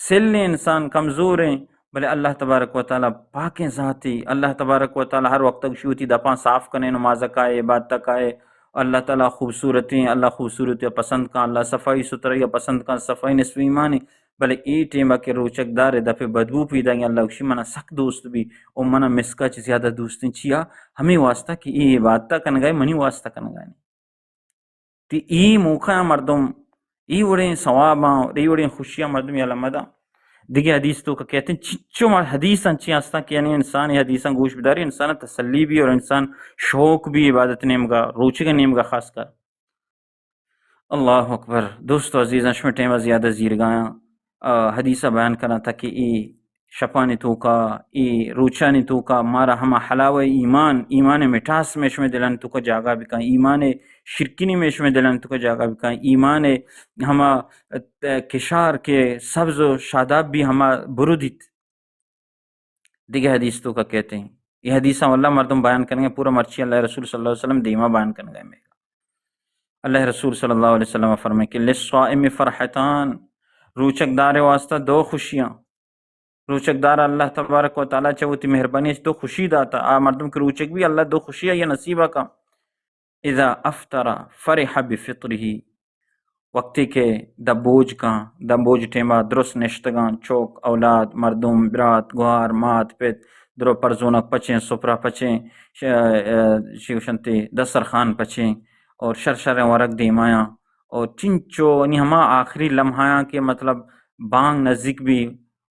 سل ہیں، انسان کمزور ہیں، بلے اللہ تبارک و تعالی پاکیں ذاتی، اللہ تبارک و تعالی ہر وقت گوشی وتی دپاں صاف کنیں، نماز کائے، عبادت کائے، اللہ تعالی خوبصورتیں، اللہ خوبصورتی پسند کن، اللہ صفائی ستھرائی پسند کن، صفائی نصف ایمان ہے۔ بلے اے ٹیم ء کہ روچگ دار ء دپ ء بدبو پیداگیں، اللہ گوشی منا سک دوست بی، او منا مسکا چہ زیادہ دوستیں۔ چیا؟ ہمے واسطہ کہ اے عبادت ء کنگا ء منی واسطہ کنگا نی۔ تی اے موقع ء مردم، اے وڑیں ثواباں، اے وڑیں خوشیاں مردم یلہ مداں۔ دگہ حدیث تو کہ کہتے ہیں، چچو مر-، حدیثاں چی ہستاں کہ یعنی انسان اے حدیثاں گوش بداری، انسان تسلی بی اور انسان شوق بی عبادت نیمگا، روچگ نیمگا خاص کر۔ اللہ اکبر۔ دوست و عزیزاں، شمئے ٹیم ء زیادہ زیرگایاں، آ، حدیث ء بیان کناں تاکہ اے شپانی توکا، اے روچانی توکا مارا ہما حلاوہ ایمان، ایمان مٹاس میں شمئے دلانی توکا جاگہ بکن، ایمان شرکنی میں شمئے دلانی توکا جاگہ بکن، ایمان ہما، ات-، کشار کے سبز و شاداب بھی ہما برودیت۔ دگہ حدیث توکا کہتے ہیں۔ یہ حدیثاں واللہ مردم بیان کرنگے، پورا مرچی اللہ رسول صلی اللہ علیہ وسلم دیما بیان کرنگے میگا۔ اللہ رسول صلی اللہ علیہ وسلم فرمائے کہ للصائم فرحتان، روچک دار واسطہ دو خوشیاں۔ روچک دار اللہ تبارک و تعالی چہ وتی مہربانی دو خوشی داتا۔ آ مردم کہ روچک بھی اللہ دو خوشی آئی نصیبہ کا۔ اذا افطر فرح بفطره، وقتی کہ دمبوج کن، دمبوج ٹیما درست نشتگاں، چوک، اولاد، مردم، برات، گوہار، مات، پت، درو پرزونک پچیں، سپرہ پچیں، ش-، ا، شی گوشنتی دسترخوان پچیں، اور شر شریں ورگ دیمایاں، اور چنچو نی ہما آخری لمحایاں کہ مطلب بانگ نزدیک بی،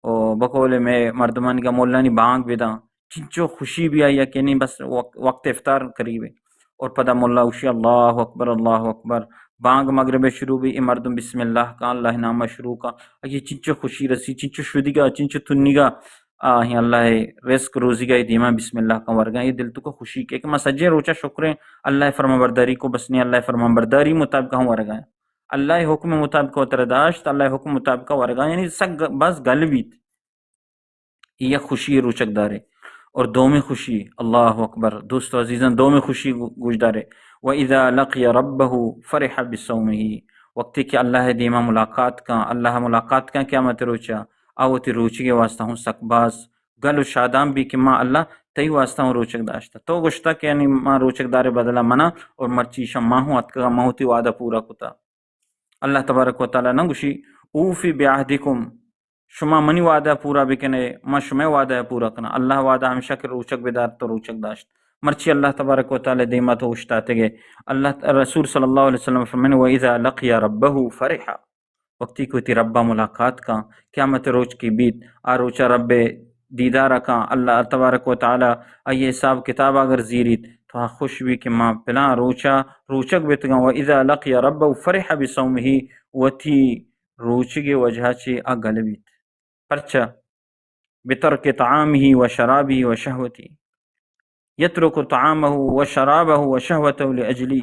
او بقول میں مردمانی کا مولانی بانگ بداں، چنچو خوشی بی آئی کہ نہیں بس وقت، وقت افطار قریب ہے۔ اور پدا مولا اوشی اللہ اکبر، اللہ اکبر، بانگ مغرب شروع بی، اے مردم بسم اللہ کا، اللہ نام شروع کا، اگی چنچو خوشی رسی، چنچو شدیگا، چنچو تنیگا، آہیں اللہ رزق روزیگا دیما بسم اللہ کا ورگا، یہ دل تو کو خوشی کے کہ ما سجے روچا شکریں اللہ فرمان برداری کو، بس نہیں اللہ فرمان برداری مطابق ہم ورگا۔ اللہ حکم مطابق وتر داشت، اللہ حکم مطابق ورگا، یعنی سگ بس گل بیت۔ یہ خوشی روچک دارے۔ اور دومی خوشی، اللہ اکبر، دوست و عزیزان، دومی خوشی گو-، گوش دارے۔ و اذا لقی ربه فرح بصومه، وقتی کہ اللہ دیما ملاقات کن، اللہ ملاقات کن قیامت روچا، آ وتی روچی کے واسطہ ہوں سک باز گل و شادان بی کہ ما اللہ تئی واسطہ ہوں روچک داشتا۔ تو گوشتا کہ یعنی ما روچک دارے بدلا منا اور مرچی شما ہوں اتکگا، ما ہوتی وعدہ پورا کتا۔ اللہ تبارک و تعالی نہ گوشی، اوفی بعہدکم، شما منی وعدہ پورا بکنے، ما شمئے وعدہ پورا کناں۔ اللہ وعدہ ہمیشہ کہ روچگ بدار، تو روچگ داشت۔ مرچی اللہ تبارک و تعالی دیما تو اوشتاتگے۔ اللہ، رسول صلی اللہ علیہ وسلم فرمائنی، "و اذا لقی ربہ فرح"، وقتی کہ وتی ربا ملاقات کاں، قیامت روچ کی بیت، آ روچا رب دیدارا کاں، اللہ تبارک و تعالی آئی حساب کتابا اگر زیریت، تو آ خوش بی کہ ما پلاں روچا روچگ بیتگاں۔ "و اذا لقی ربہ فرح بصومہ"، وتی روچگے وجہ چی آ گل بیت۔ پرچا؟ "بترک طعامہ و شرابہ و شہوتہ، یترک طعامہ و شرابہ و شہوتہ لأجلی"۔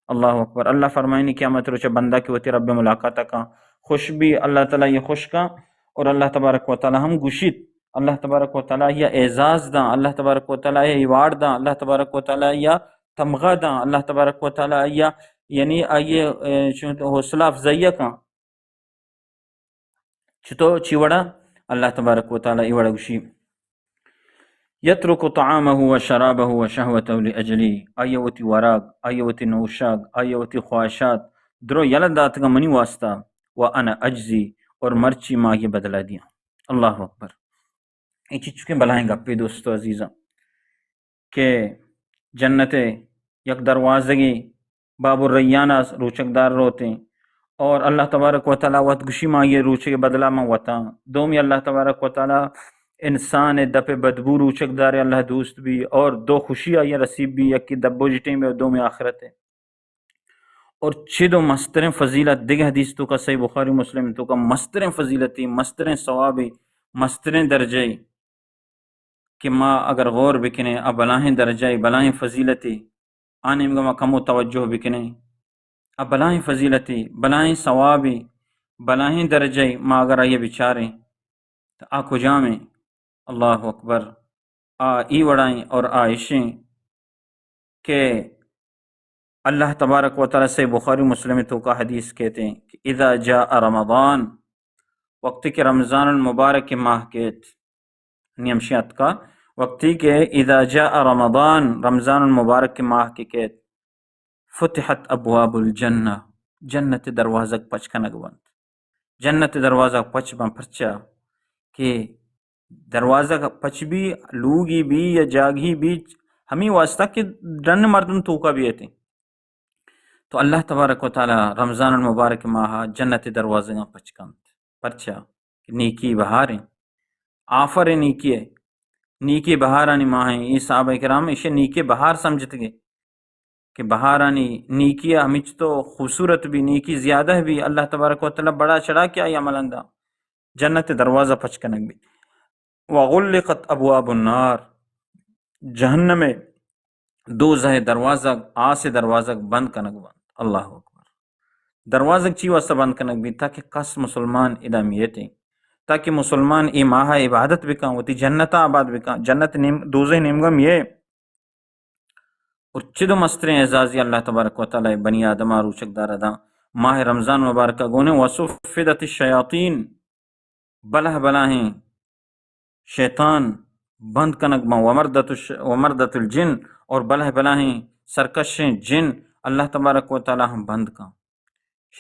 اللہ اکبر۔ اللہ فرمائنی قیامت روچ بندہ کہ وتی رب ملاقات کاں، خوش بی، اللہ تعالی یہ خوش کاں، اور اللہ تبارک و تعالی ہم گوشیت، اللہ تبارک و تعالی یہ اعزاز داں، اللہ تبارک و تعالی یہ ایوارڈ داں، اللہ تبارک و تعالی یہ تمغہ داں، اللہ تبارک و تعالی یہ، یعنی آئیے، اے، چون حوصلہ افزائی کاں۔ چتو چی وڑا؟ اللہ تبارک و تعالی ای وڑا گوشی، "یترک طعامہ و شرابہ و شہوتہ لأجلی"، آئی وتی وراگ، آئی وتی نوشاگ، آئی وتی خواہشات درو یلہ داتگا منی واسطہ، "و انا اجزی"، اور مرچی ما یہ بدلہ دیاں۔ اللہ اکبر۔ اے چچکیں بلاہیں گپے دوستو عزیزاں۔ کہ جنت ء یک دروازگے باب الریان ء روچگ دار روتیں، اور اللہ تبارک و تعالی وت گوشی، ما یہ روچگ بدلہ من وتاں۔ دومی اللہ تبارک و تعالی انسان ء دپ ء بدبو روچگ دار اللہ دوست بی، اور دو خوشی آئی رسیب بی، یکی دبوجی ٹیم ء اور دومی آخرت ء۔ اور چد و مستریں فضیلت، دگہ حدیث تو کا، صحیح بخاری مسلم تو کا، مستریں فضیلتی، مستریں ثوابی، مستریں درجے کہ ما اگر غور بکنیں، آ بلاہیں درجہ، بلاہیں فضیلتے، آ نیمگا ما کمو توجہ بکنیں، آ بلاہیں فضیلتے، بلاہیں ثوابے، بلاہیں درجہ، ما اگر آئیے بچاریں، تو آ کجامیں؟ اللہ اکبر۔ آ ای وڑائیں اور آ اشیں کہ اللہ تبارک و تعالی، صحیح بخاری مسلم تو کا حدیث کہتے ہیں کہ اذا جاء رمضان، وقتی کہ رمضان المبارک ماہ کیت، نی ہمشی اتکا، وقتی کہ اذا جاء رمضان، رمضان المبارک ماہ کہ کیت، فتحت ابواب الجنہ، جنت دروازگ پچ کنگ بنت۔ جنت دروازگ پچ بنت، پرچا کہ دروازگ پچ بی، لوگی بی یا جاگہی بی، ہمیں واسطہ کہ ڈن مردم توکا بیتیں۔ تو اللہ تبارک و تعالی رمضان المبارک ماہ جنت دروازگاں پچ کنت۔ پرچا؟ کہ نیکی بہاریں، آفر نیکی ہے، نیکی بہارانی ماہ ہیں۔ اے صحابہ کرام ایشی نیکی بہار سمجھتگے کہ بہارانی نیکی ہمچ تو خوبصورت بی، نیکی زیادہ بی، اللہ تبارک و تعالی بڑا چڑھا کہ آئی عمل اندا جنت دروازہ پچ کنگ بی۔ وغلقت ابواب النار، جہنم دوزہ دروازگ، آس دروازگ بند کنگ بنت۔ اللہ اکبر۔ دروازگ چی واسطہ بند کنگ بیت؟ تاکہ کس مسلمان ادا میتیں، تاکہ مسلمان اے ماہ عبادت بکن، وتی جنت آباد بکن، جنت نیم، دوزہ نیمگا میے۔ اور چد و مستریں اعزازی اللہ تبارک و تعالی بنی آدم روچک دار داں ماہ رمضان مبارک گونے، وصفدت الشیاطین، بلہ بلاہیں شیطان بند کنگ بنت، ومردت الش-، ومردت الجن، اور بلہ بلاہیں سرکشیں جن اللہ تبارک و تعالی ہم بند کن۔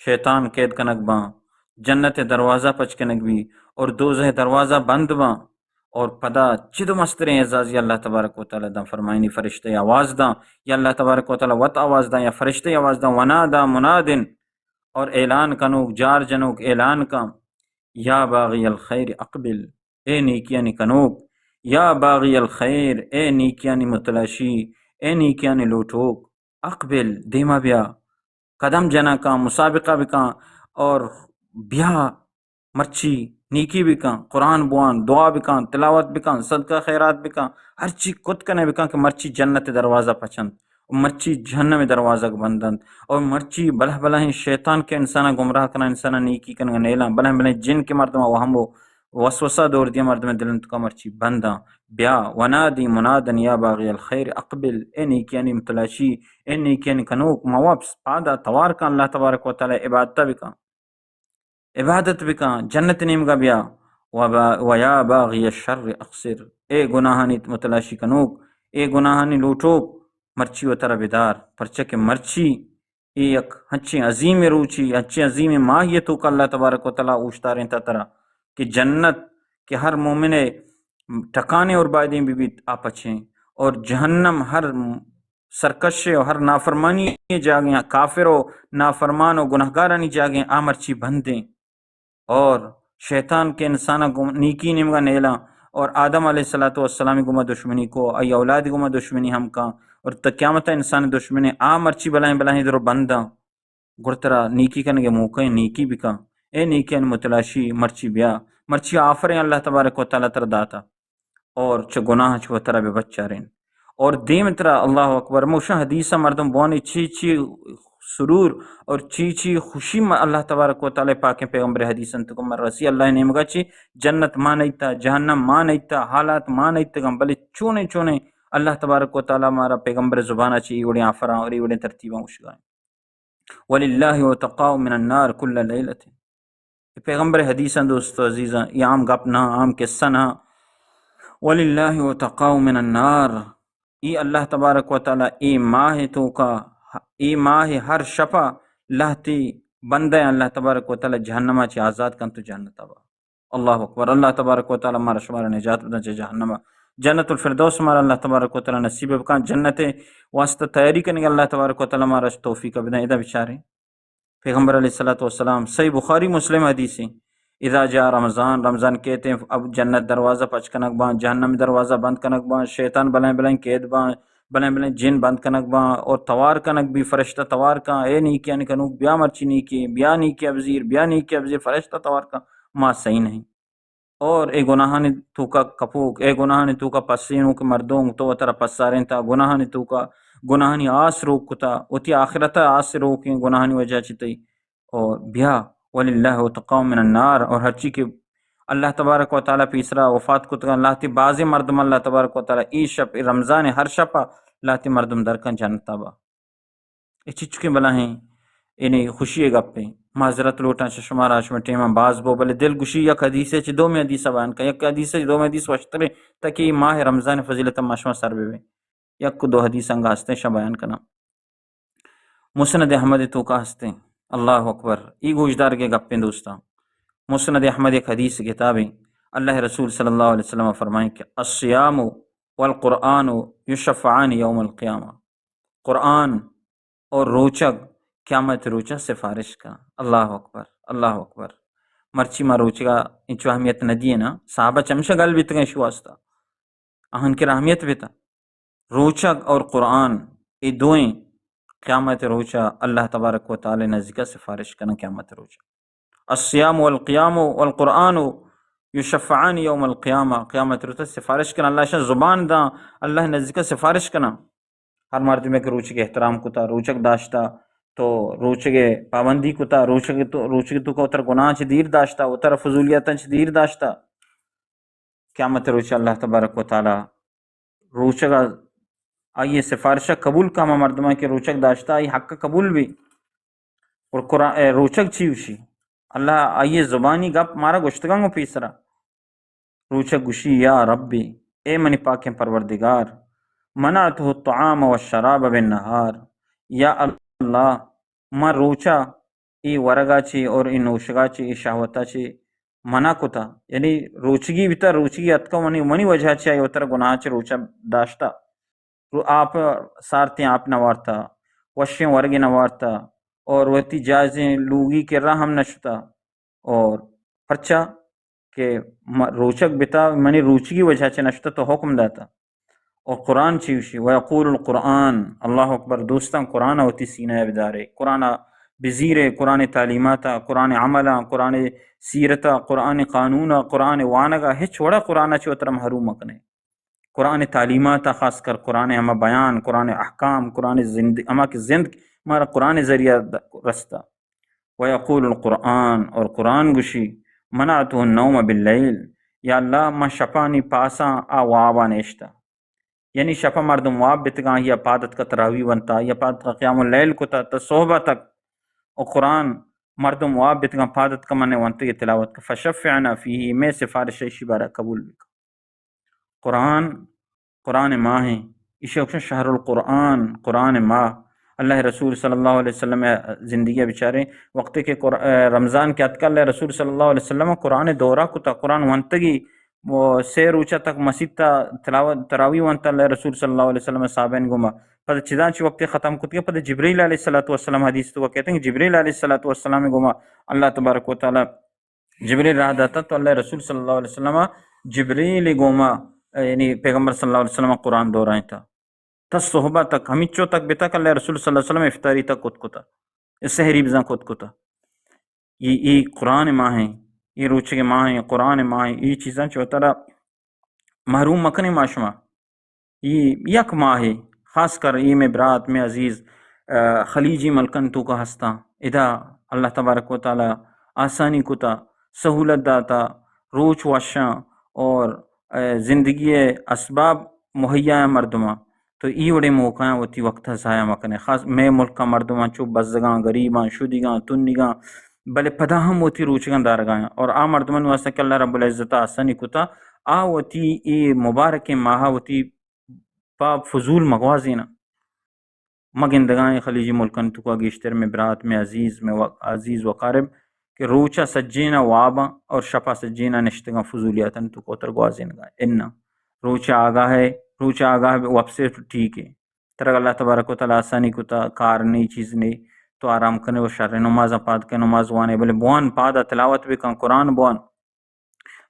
شیطان قید کنگ بنت، جنت دروازہ پچ کنگ بی اور دوزہ دروازہ بند بنت، اور پدا چد و مستریں اعزازی اللہ تبارک و تعالی داں، فرمائنی فرشتہ آواز داں، یا اللہ تبارک و تعالی وت آواز داں، یا فرشتہ آواز داں، ونادى مناد، اور اعلان کنوک، جار جنوک اعلان کن، یا باغی الخیر اقبل، اے نیکیانی کنوک، یا باغی الخیر، اے نیکیانی متلاشی، اے نیکیانی لوٹوک، اقبل، دیما بیا، قدم جناں کن، مسابقہ بکن، اور بیا مرچی نیکی بکن، قرآن بوان، دعا بکن، تلاوت بکن، صدقہ خیرات بکن، ہرچی کت کنے بکن کہ مرچی جنت دروازہ پچنت۔ و مرچی جہنم دروازگ بند انت، اور مرچی بلہ بلہیں شیطان کہ انسانا گمراہ کناں، انسانا نیکی کنگا نیلاں، بلہ بلہیں جن کہ مردما وہم و وسوسہ دور دیا مردم دلن تکا، مرچی بنداں۔ بیا، ونادی منادن یا باغی الخیر اقبل، اے نیکیانی متلاشی، اے نیکیانی کنوک، ما واپس پادا توار کن، اللہ تبارک و تعالی عبادتا بکن۔ عبادت بکن، جنت نیمگا بیا، و با-، و یا باغی الشر اقصر، اے گناہانی متلاشی کنوک، اے گناہانی لوٹوک، مرچی و ترا بدار، پرچہ کہ مرچی اے یک ہنچیں عظیم روچی، ہنچیں عظیم ماہی توکا اللہ تبارک و تعالی اوشتارینتا ترا، کہ جنت کہ ہر مومن ٹکانے اور بایدیں بہ بیت، آ پچیں، اور جہنم ہر سرکش و ہر نافرمانی جاگہیں، کافر و نافرمان و گناہگارانی جاگہیں، آ مرچی بندیں۔ اور شیطان کہ انسان گم-، نیکی نیمگا نیلاں، اور آدم علیہ الصلوۃ والسلام گما دشمنی کو، آئی اولاد گما دشمنی ہم کاں، اور تا قیامت انسان دشمنی آ مرچی بلاہیں بلاہیں درو بنداں۔ گڑا ترا نیکی کنگے موقع ایں، نیکی بکن۔ اے نیکیانی متلاشی مرچی بیا، مرچی آفریں اللہ تبارک و تعالی ترا داتا۔ اور چہ گناہ چہ وترا بہ بچارین۔ اور دیم ترا اللہ اکبر، موشن حدیث مردم بوانی چی چی سرور اور چی چی خوشی ما اللہ تبارک و تعالی پاکیں پیغمبر حدیث انت کو مر رسی اللہ نیمگا چی جنت ما نیتا، جہنم ما نیتا، حالات ما نیتگم، بلے چونے چونے اللہ تبارک و تعالی مارا پیغمبر زبانا چی ایوڑیں آفراں اور ایوڑیں ترتیباں گوشگائیں۔ وللہ عتقاء من النار کل لیلۃ۔ اے پیغمبر حدیثاں دوست و عزیزاں، اے عام گپ نہ، عام قصہ نہ۔ وللہ عتقاء من النار۔ اے اللہ تبارک و تعالی اے ماہ توکا، اے ماہ ہر شپا لہتی بندہ اللہ تبارک و تعالی جہنما چی آزاد کنت و جنتا با۔ اللہ اکبر۔ اللہ تبارک و تعالی مارا شمارا نجات بدن چہ جہنم۔ جنت الفردوس مارا اللہ تبارک و تعالی نصیب بکن۔ جنت واسطہ تیاری کنگے اللہ تبارک و تعالی مارا توفیق بدن۔ ادا بچاریں۔ پیغمبر علیہ الصلوۃ والسلام، صحیح بخاری مسلم حدیث ہیں، اذا جاء رمضان، رمضان کہتے ہیں، اب جنت دروازہ پچ کنگ باں، جہنم دروازہ بند کنگ باں، شیطان بلائیں بلائیں قید باں، بلائیں بلائیں جن بند کنگ باں اور توار کنگ بی، فرشتہ توار کاں، اے نیکیانی کنوک، بیا مرچی نیکی، بیا نیکی ابزیر، بیا نیکی ابزیر، فرشتہ توار کاں، ما صحیح نہیں۔ اور اے گناہانی توکا کپوک، اے گناہانی توکا پسینوک مردم، تو وترا پسارینتا، گناہانی توکا، گناہانی آس روک کتا، وتی آخرتا آس روکیں گناہانی وجہ چی تئی۔ اور بیا، وللہ عتقاء من النار، اور ہرچی کہ اللہ تبارک و تعالی پیسرا وفات کتگاں، لہتی بازیں مردم اللہ تبارک و تعالی اے شپ، اے رمضان ہر شپا لہتی مردم درکن جنتا با۔ اے چچکیں بلاہیں، یعنی خوشی گپیں۔ معذرت لوٹاں چہ شمارا، شمے ٹیماں باز بو، بلے دل گوشی یک حدیثے چہ دومی حدیث بیان کن، یک حدیثے چہ دومی حدیث وشتریں، تاکہ اے ماہ رمضان فضیلت ما شما سر ببیں۔ یک دو حدیث انگا ہستیں، شما بیان کناں۔ مسند احمد توکا ہستیں۔ اللہ اکبر۔ اے گوشدارگے گپیں دوستاں۔ مسند احمد یک حدیث کتابیں۔ اللہ رسول صلی اللہ علیہ وسلم فرمائیں کہ الصیام والقرآن یشفعان یوم القیامہ۔ قرآن اور روچگ قیامت روچا سفارش کن۔ اللہ اکبر، اللہ اکبر۔ مرچی ما روچگا انچو اہمیت نہ دیے نا، صحابہ چمشا گل بیتگن شو واسطہ۔ آہن کرا اہمیت بیتا۔ روچگ اور قرآن، اے دوئیں قیامت روچا اللہ تبارک و تعالی نزدیکا سفارش کنن قیامت روچا۔ الصیام والقیام والقرآن یشفعان یوم القیامہ، قیامت روچا سفارش کنن۔ اللہ شان زبان داں، اللہ نزدیکا سفارش کنن۔ ہر مردمے کہ روچگ احترام کتا، روچگ داشتا، تو روچگ پابندی کتا، روچگ تو، روچگ توکا وتر گناہ چہ دیر داشتا، وتر فضولیاتاں چہ دیر داشتا، قیامت روچ اللہ تبارک و تعالی روچگ آئی سفارشہ قبول کا، ہما مردمان کہ روچگ داشتا، آئی حق قبول بی۔ اور قرآن، اے، روچگ چی وشی؟ اللہ آئی زبانی گپ مارا گشتگاں گو پیسرا۔ روچگ گوشی، یا ربی، اے منی پاکیں پروردگار، منعته الطعام والشراب بالنهار، یا اللہ، من روچا اے ورگا چی اور اے نوشگا چی، اے شہوتا چی منع کتا، یعنی روچگی بیتا، روچگی اتکا، منی، منی وجہ چی آئی وتر گناہ چی روچا داشتا۔ رو-، آپ سارتیں آپ نہ وارتا، وشیں ورگے نہ وارتا، اور وتی جائزیں لوگی کرا ہم نہ شتا۔ اور پرچا کہ م-، روچگ بتا، منی روچگی وجہ چہ نہ شتا تو حکم داتا۔ اور قرآن چی وشی؟ ویقول القرآن، اللہ اکبر، دوستاں قرآن وتی سینہ بدارے، قرآن بزیرے، قرآن تعلیماتا، قرآن عملا، قرآن سیرتا، قرآن قانونا، قرآن وانگا، ہچ وڑا قرآن چہ وتر محروم مکنے۔ قرآن تعلیمات ء خاص کر قرآن ہما بیان، قرآن احکام، قرآن زند، ہما کہ زند مارا قرآن ذریعہ د-، رستا۔ ویقول القرآن، اور قرآن گوشی، منعته النوم باللیل، یا اللہ، من شپانی پاساں آ وابا نیشتا۔ یعنی شپا مردم واب بتگاں، یا پادت کا تراوی ونتا، یا پادت کا قیام اللیل کتا، تا صحبہ تک۔ و قرآن مردم واب بتگاں، پادت کا من ونتگے تلاوت کا، فشفعنا فیہ، میں سفارش ایشی بارا قبول بکا۔ قرآن، قرآن ماہ ہیں، ایشی اکشن شہر القرآن، قرآن ماہ، اللہ رسول صلی اللہ علیہ وسلم زندگی بچاریں، وقتی کہ قر-، رمضان کہ اتکا، اللہ رسول صلی اللہ علیہ وسلم قرآن دورہ کتا، قرآن ونتگی، و سے روچہ تک مسیت تلاوت، تراویح ونتا اللہ رسول صلی اللہ علیہ وسلم صحابین گوما۔ پد چدان چی وقت ختم کتگا، پد جبریل علیہ الصلوۃ والسلام، حدیث تو کہتے ہیں، جبریل علیہ الصلوۃ والسلام گوما اللہ تبارک و تعالی جبریل راہ داتا، تو اللہ رسول صلی اللہ علیہ وسلم جبریل گوما، یعنی پیغمبر صلی اللہ علیہ وسلم قرآن دورائیں تا۔ تا صحبہ تک، ہمینچو تک بتا کہ اللہ رسول صلی اللہ علیہ وسلم افطاری تک کت کتا، سحری بزاں کت کتا۔ یہ، یہ قرآن ماہ ہیں، یہ روچے کے ماہ ہیں، قرآن ماہ ہیں، یہ چیزاں چو ترا محروم مکنے ما شما۔ یہ یک ماہ ہے، خاص کر یہ میں برات، میں عزیز، آ، خلیجی ملکن تو کا ہستاں۔ ادا اللہ تبارک و تعالی آسانی کتا، سہولت داتا، روچ وشاں اور، آ، زندگی اسباب مہیا ہیں مردماں۔ تو ای وڑے موقع ہیں وتی وقت ضائع مکنے۔ خاص میں ملک کا مردماں چو بزگاں، غریباں، شدیگاں، تنیگاں، بلے پدا ہم وتی روچگاں دارگاں۔ اور آ مردمانی واسطہ کہ اللہ رب العزت آسانی کتا، آ وتی اے مبارکیں ماہ وتی پہ فضول مگوازیناں۔ ما گندگائیں خلیجی ملکانی توکا گیشتر میں برات، میں عزیز، میں و-، عزیز و قارب کہ روچا سجینا واباں اور شپا سجینا نشتگاں فضولیاتانی توکا تر گوازینگا۔ اناں، روچا آگاہ ہے، روچا آگاہ وپسے تو ٹھیک ہے۔ ترا اللہ تبارک و تعالی آسانی کتا، کار نہیں، چیز نہیں، تو آرام کنے و شر نمازاں پاد کنے، نماز وانے، بلے بوان پادا تلاوت بکن، قرآن بوان۔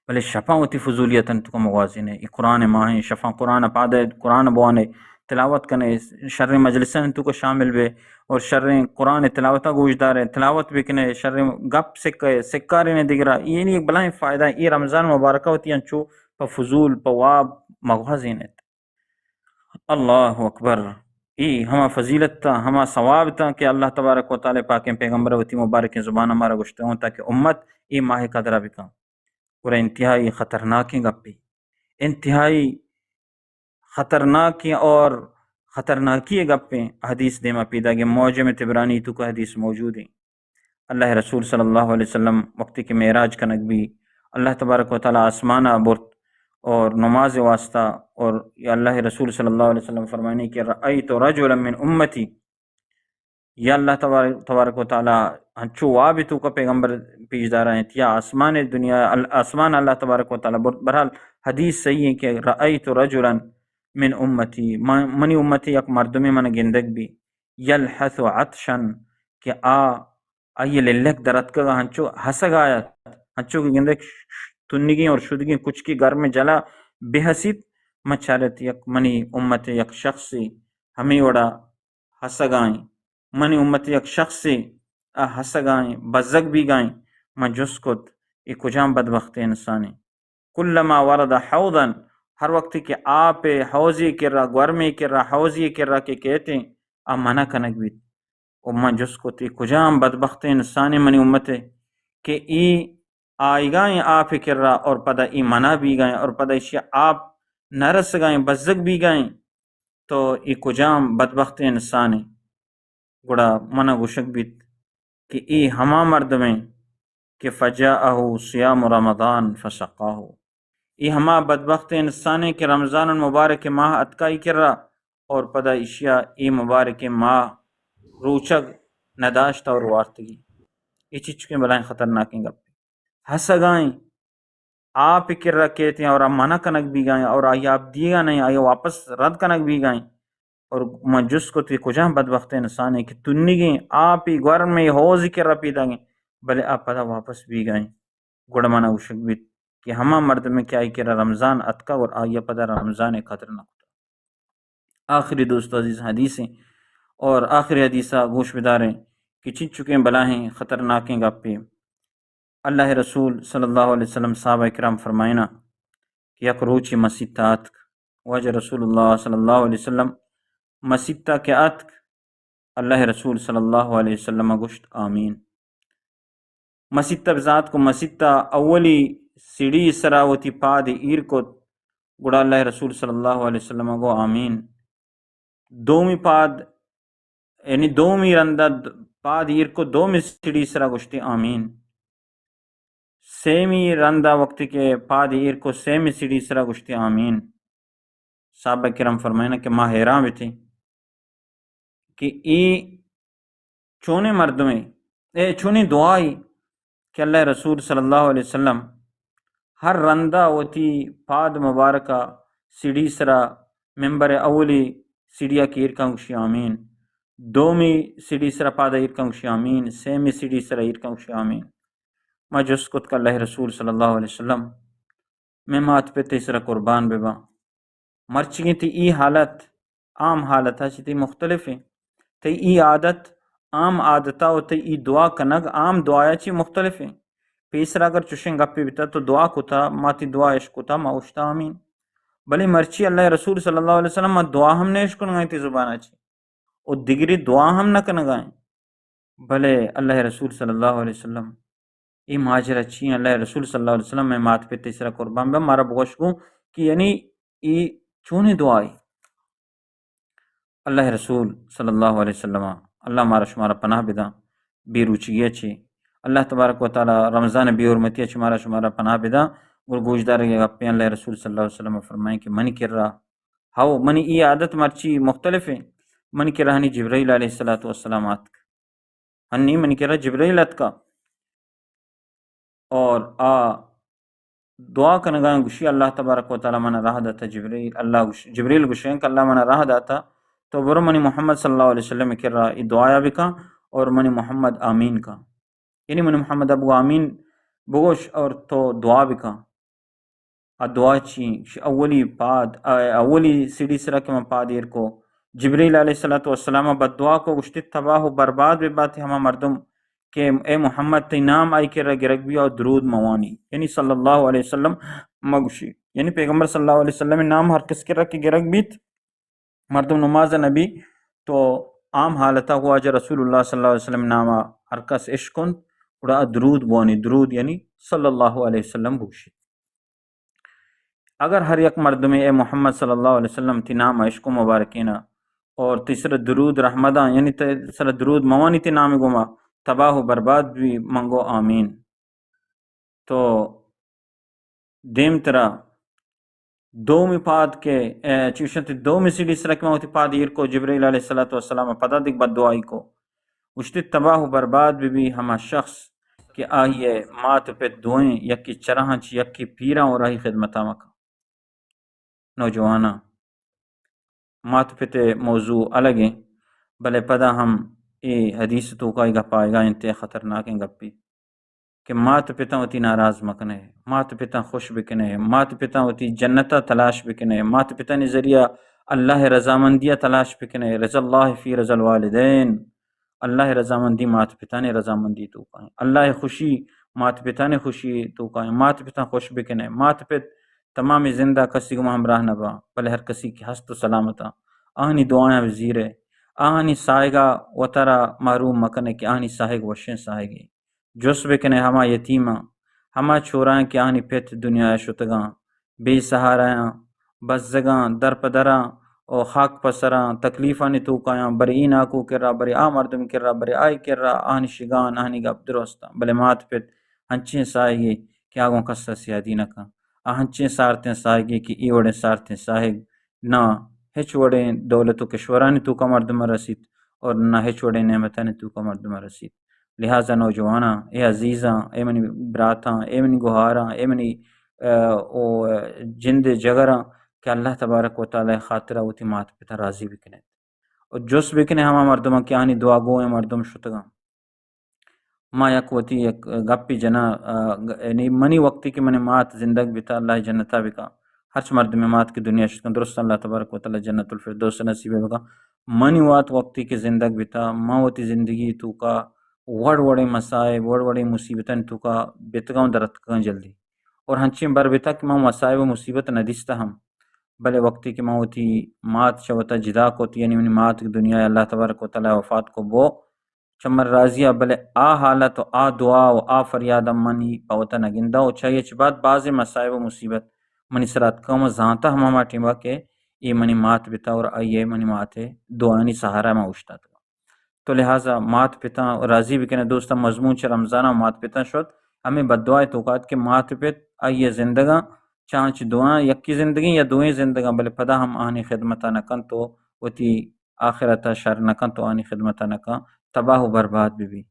بلے شپاں وتی فضولیتانی توکا مگوازینے۔ اے قرآن ماہیں، شپاں قرآن پادے، قرآن بوانے، تلاوت کنے، شریں مجلسانی توکا شامل بے اور شریں قرآن تلاوتا گوش دارے، تلاوت بکنے، شریں گپ سکے، سکارے نے دگرا۔ اے نی یک بلاہیں فائدہ اے۔ رمضان مبارکہ وتی انچو پہ فضول، پہ واب مگوازینیت۔ اللہ اکبر۔ اے ہما فضیلت تا، ہما ثواب تا کہ اللہ تبارک و تعالی پاکیں پیغمبر وتی مبارکیں زبان مارا گوشتگوں تاکہ امت اے ماہ قدرہ بکن۔ گڑا انتہائی خطرناکیں گپے، انتہائی خطرناکیں اور خطرناکی گپیں۔ حدیث دیما پیداگیں، معجم طبرانی توکا حدیث موجود ہیں۔ اللہ رسول صلی اللہ علیہ وسلم وقتی کہ معراج کنگ بی، اللہ تبارک و تعالی آسمانا برت اور نماز واسطہ، اور اللہ رسول صلی اللہ علیہ وسلم فرمائنی کہ رأیت رجلا من امتی، یا اللہ تبارک، تبارک و تعالی انچو وابی توکا پیغمبر پیش دارا انت، یا آسمان دنیا، ال-، آسمان اللہ تبارک و تعالی برت۔ بہرحال حدیث صحیح ہے کہ رأیت رجلا من امتی، من، منی امتی یک مردمی من گندگ بی، یلحث عطشا، کہ آ، آئی للک در اتکگ ء ہنچو ہسگ آیت، ہنچو کہ گندے تنگیں اور شدگیں کچکی گرم جلا بے حسیت، من چارت یک منی امت یک شخصے ہمے وڑا ہسگائیں، منی امت یک شخصے آ ہسگائیں، بزگ بیگائیں۔ من جست کت، اے کجام بدبخت انسانے؟ کلما ورد حوضا، ہر وقت کہ آپ حوضی کرا، گورمی کرا، حوضی کرا کہ کیتیں، آ منع کنگ بیت۔ و من جست کت، اے کجام بدبخت انسانے منی امت ء کہ اے آئیگائیں آپ کرا اور پدا اے منع بیگائیں اور پدا ایشی آپ نہ رسگائیں، بزگ بیگائیں، تو اے کجام بدبخت انسانے؟ گڑا منا گوشگ بیت کہ اے ہما مردمیں کہ فجاءه صيام رمضان فسقاه۔ اے ہما بدبخت انسانے کہ رمضان المبارک ماہ اتکائی کرا اور پدا ایشیا اے مبارک ماہ روچگ نداشت اور وارتگی۔ اے چچکیں بلائیں خطرناکیں گپے۔ ہسگائیں آپ کرا کیتیں اور منع کنگ بیگائیں اور آئی آپ دیگا نہیں، آئی واپس رد کنگ بیگائیں۔ اور من جست کت کہ کجام بدبخت انسانے کہ تنگیں آپی گورمے حوضی کرا پیداگیں، بلے آ پدا واپس بیگائیں۔ گڑا منا گوشگ بیت کہ ہما مردمے کہ آئی کرا رمضان اتکا اور آئی پدا رمضان قدر نہ کتا۔ آخری دوست عزیز حدیثیں اور آخری حدیثا گوش بداریں کہ چنچکیں بلاہیں خطرناکیں گپے۔ اللہ رسول صلی اللہ علیہ وسلم صحابہ کرام فرمائنا کہ یک روچی مسیت ء اتک، واجہ رسول اللہ صلی اللہ علیہ وسلم مسیت ء کہ اتک، اللہ رسول صلی اللہ علیہ وسلم ء گوشت، آمین۔ مسیت ء بزاں اتک و مسیت ء اولی سیڑھی سرا وتی پاد ایر کت، گڑا اللہ رسول صلی اللہ علیہ وسلم ء گو، آمین۔ دومی پاد، یعنی دومی رندا د-، پاد ایر کو، دومی سیڑھی سرا گوشتی، آمین۔ سیمی رندا وقتی کہ پاد ایر کو، سیمی سیڑھی سرا گوشتی، آمین۔ صحابہ کرام فرمائنا کہ ما حیران بیتیں کہ اے چونیں مردمے، اے چونیں دعائے کہ اللہ رسول صلی اللہ علیہ وسلم ہر رندا وتی پاد مبارکا سیڑھی سرا، ممبر اولی سیڑھیا کہ ایر کن گوشی آمین، دومی سیڑھی سرا پادا ایر کن گوشی آمین، سیمی سیڑھی سرا ایر کن گوشی آمین۔ ما جست کت کہ اللہ رسول صلی اللہ علیہ وسلم، مئے مات پت تئی سرا قربان بباں، مرچیگیں تئی ای حالت عام حالتا چہ تئی مختلف ایں، تئی ای عادت عام عادتا و تئی ای دعا کنگ عام دعایا چہ مختلف ایں۔ پیسرا اگر چوشیں گپے بیتا تو دعا کتا، ما تئی دعا اشکتا، ما اوشتا آمین۔ بلے مرچی اللہ رسول صلی اللہ علیہ وسلم ما دعا ہم نہ اشکنگا ایں تئی زبانا چہ، و دگری دعا ہم نہ کنگا ایں۔ بلے اللہ رسول صلی اللہ علیہ وسلم، اے ماجرا چی ایں؟ اللہ رسول صلی اللہ علیہ وسلم، مئے مات پت تئی سرا قربان بباں، مارا بگوش گوں کہ یعنی اے چونیں دعائے؟ اللہ رسول صلی اللہ علیہ وسلم، اللہ مارا شمارا پناہ بداں بے روچگیا چہ، اللہ تبارک و تعالی رمضان بے حرمتیا چہ مارا شمارا پناہ بداں۔ گڑا گوشدارگے گپیں، اللہ رسول صلی اللہ علیہ وسلم فرمائیں کہ منی کرا، ہو، منی ای عادت مرچی مختلف ایں، منی کرا ہنی جبرائیل علیہ الصلوۃ والسلام آتک۔ ہنی منی کرا جبرائیل اتکا اور آ دعا کنگا ایں، گوشی اللہ تبارک و تعالی منا راہ داتا۔ جبرائیل، اللہ گوش-، جبرائیل گوشیں کہ اللہ منا راہ داتا، تو برو منی محمد صلی اللہ علیہ وسلم کرا ای دعایا بکن اور منی محمد آمین کن، یعنی منی محمد ابو آمین بگوش اور تو دعا بکن۔ آ دعا چی؟ گوشی اولی پاد، آ، اولی سیڑھی سرا کہ من پاد ایر کو، جبرائیل علیہ الصلوۃ والسلام بد دعا کو، گوشتی تباہ و برباد ببات ہما مردم کہ اے محمد تئی نام آئی کرا گرگ بی اور درود موانی، یعنی صلی اللہ علیہ وسلم مگوشی، یعنی پیغمبر صلی اللہ علیہ وسلم نام ہر کس کرا کہ گرگ بیت، مردم نماز نبی تو عام حالتا خواجہ رسول اللہ صلی اللہ علیہ وسلم ناما ہر کس اشکنت، گڑا درود بوانی، درود یعنی صلی اللہ علیہ وسلم بوشی۔ اگر ہر یک مردمے اے محمد صلی اللہ علیہ وسلم تئی نام اشکو مبارکینا اور تئی سر درود رحمداں، یعنی تئی سر درود موانی تئی نام گوما تباہ و برباد بی، منگو آمین۔ تو دیمترا دومی پاد کہ، اے، چوشنت دومی سیڑھی سرا کہ من وتی پاد ایر کو، جبرائیل علیہ الصلوۃ والسلام پدا دگہ بد دعائی کو، گوشتی تباہ و برباد بہ بی ہما شخص کہ آئی ء مات و پت دوئیں یکے چراہاں چہ یکے پیراں و راہی خدمتا مکن۔ نوجواناں، مات پت ء موضوع الگ انت، بلے پدا ہم اے حدیث توکا اے گپ آئیگا انت، اے خطرناکیں گپے کہ مات پتاں وتی ناراض مکنئے، مات پتاں خوش بکنئے، مات پتاں وتی جنتا تلاش بکنئے، مات پتانی ذریعہ اللہ ء رضامندیا تلاش بکنئے، رضا اللہ فی رضا الوالدین۔ اللہ ء رضامندی مات پتانی رضامندی توکا انت۔ اللہ ء خوشی مات پتانی خوشی توکا انت۔ مات پتاں خوش بکنئے۔ مات پت تمامیں زندا کسی گوما ہمراہ نہ باں، بلے ہر کسی کہ ہست و سلامت آں، آہانی دعایاں بزیرئے، آہانی ساہگا وتارا محروم مکنئے کہ آہانی ساہگ وشیں ساہگے۔ جست بکنئے ہما یتیماں، ہما چورایاں کہ آہانی پت دنیایا شتگاں، بے سہارایاں، بزگاں، در پہ دراں و خاک پہ سراں، تکلیفانی توکایاں، برے اے ناکو کرا، برے آ مردم کرا، برے آئی کرا، آہانی شگان، آہانی گپ درستاں۔ بلے مات پت ہنچیں ساہگے کہ آ گوں کسا سیادی نہ کن۔ آ ہنچیں سارتیں ساہگے کہ اے وڑیں سارتیں ساہگ نہ ہچ وڑیں دولت و کشورانی توکا مردم رسیت اور نہ ہچ وڑیں نعمتانی توکا مردم رسیت۔ لہذا نوجواناں، اے عزیزاں، اے منی براتاں، اے منی گہاراں، اے منی، ا، او جند جگراں کہ اللہ تبارک و تعالی خاطرا وتی مات پتاں راضی بکنیت۔ و جست بکنئے ہما مردماں کہ آہانی دعا گوئیں مردم شتگاں۔ ما یک وتی یک گپے جناں، ا، گ-، یعنی منی وقتی کہ منی مات زندگ بیتا، اللہ جنتا بکا۔ ہرچ مردمے مات کہ دنیا شتگاں، درست اللہ تبارک و تعالی جنت الفردوس نصیب بکا۔ منی وات وقتی کہ زندگ بیتا، ما وتی زندگی توکا وڑ وڑیں مصائب، وڑ وڑیں مصیبتانی توکا بیتگاں و درتکگاں جلدی۔ اور ہنچیں بر بیتا کہ ما مصائب و مصیبت ندیستا ہم۔ بلے وقتی کہ ما وتی مات چہ وتا جدا کت، یعنی منی مات دنیا اللہ تبارک و تعالی وفات کو بو، چہ من راضی آ، بلے آ حالت و آ دعا و آ فریاد ہم منی پہ وتا نہ گندا و چہ ہچ بعد بازیں مصائب و مصیبت منی سرا اتکا، من زانتا ہم ہما ٹیما کہ اے منی مات بتا اور آئی ء منی مات ء دعانی سہارا من اوشتاتگا۔ تو لہذا مات پتاں راضی بکنئے دوستاں، مضمون چہ رمضان ء مات پتاں شت، ہمے بددعا ء توکا ات کہ مات پت آئی ء زندگاں، چانچ دعاں یکی زندگیں یا دوئیں زندگاں، بلے پدا ہم آہانی خدمت ء نہ کنت و وتی آخرت ءَ شر نہ کنت و آنی خدمت ءَ نہ کنت، تباہ و برباد بہ بی۔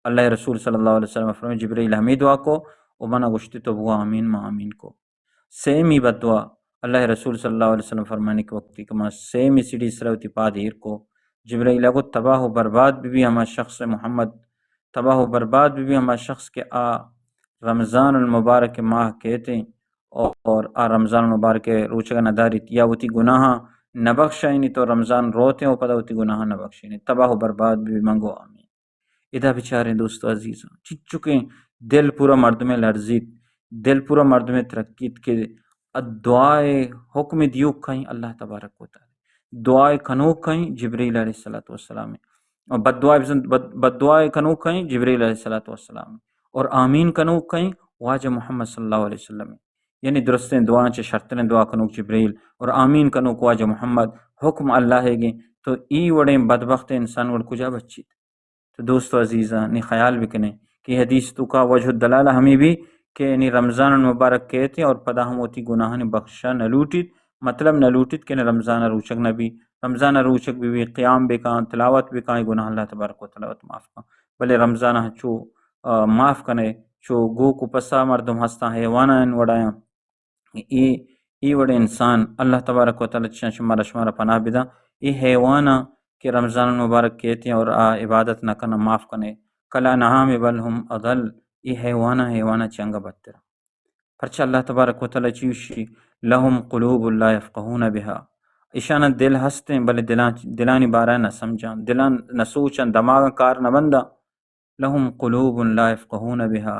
اللہ ءِ رسول صلی اللہ علیہ وسلم فرمائے، جبرائیل ہمے دعا کو و منا گوشتی تو بگو آمین، ما آمین کو۔ سیمی بددعا، اللہ ءِ رسول صلی اللہ علیہ وسلم فرمانی کہ وقتی کہ ما سیمی سیڑھی سرا وتی پاد ایر کو، جبرائیل ءَ گو تباہ و برباد بہ بی ہما شخص، محمد، تباہ و برباد بہ بی ہما شخص کہ آ رمضان المبارک ماہ کیت اور آ رمضان المبارک روچگ نہ داریت یا وتی گناہاں نہ بخشائینیت و رمضان روت و پدا وتی گناہاں نہ بخشینیت، تباہ و برباد بہ بی۔ من گو آمین۔ ادا بچاریں دوست و عزیزاں، چچکیں دل پورا مردمے لرزیت، دل پورا مردمے ترکیت کہ دعائے حکم دیوک کئیں اللہ تبارک و تعالی، دعائے کنوک کئیں جبرائیل علیہ الصلوۃ والسلام، اور بددعائے بزن، بد، بددعائے کنوک کئیں جبرائیل علیہ الصلوۃ والسلام، اور آمین کنوک کئیں واجہ محمد صلی اللہ علیہ وسلم۔ یعنی درستیں دعائیں چہ شرتریں دعا کنوک جبرائیل اور آمین کنوک واجہ محمد، حکم اللہ ءِ گیں۔ تو ای وڑیں بدبخت انسان وڑ کجا بچیت؟ تو دوست و عزیزاں، نی خیال بکنیں کہ حدیث توکا وجہ الدلالہ ہمے بی کہ نی رمضان المبارک کیت اور پدا ہم وتی گناہانی بخشش نہ لوٹیت، مطلب نہ لوٹیت کہ نی رمضان روچگ نہ بی، رمضان روچگ بہ بی، قیام بکاں، تلاوت بکاں، اے گناہ اللہ تبارک و تعالی وت معاف کاں۔ بلے رمضان چو، آ، معاف کنے، چو گوک و پسا مردم ہستاں، حیواناں وڑایاں۔ اے، اے وڑیں انسان، اللہ تبارک و تعالی چشاں شمارا شمارا پناہ بداں۔ اے حیواناں کہ رمضان المبارک کیت اور آ عبادت نہ کناں، معاف کنے، کل انعام بل ہم اضل، اے حیواناں، حیواناں چہ انگا بدتر۔ پرچہ اللہ تبارک و تعالی چی گوشی، لهم قلوب لا يفقهون بها، اشانا دل ہستیں بلے دلاں، دلانی بارہ نہ سمجھاں، دلاں نہ سوچاں، دماغاں کار نہ بنداں۔ لهم قلوب لا يفقهون بها،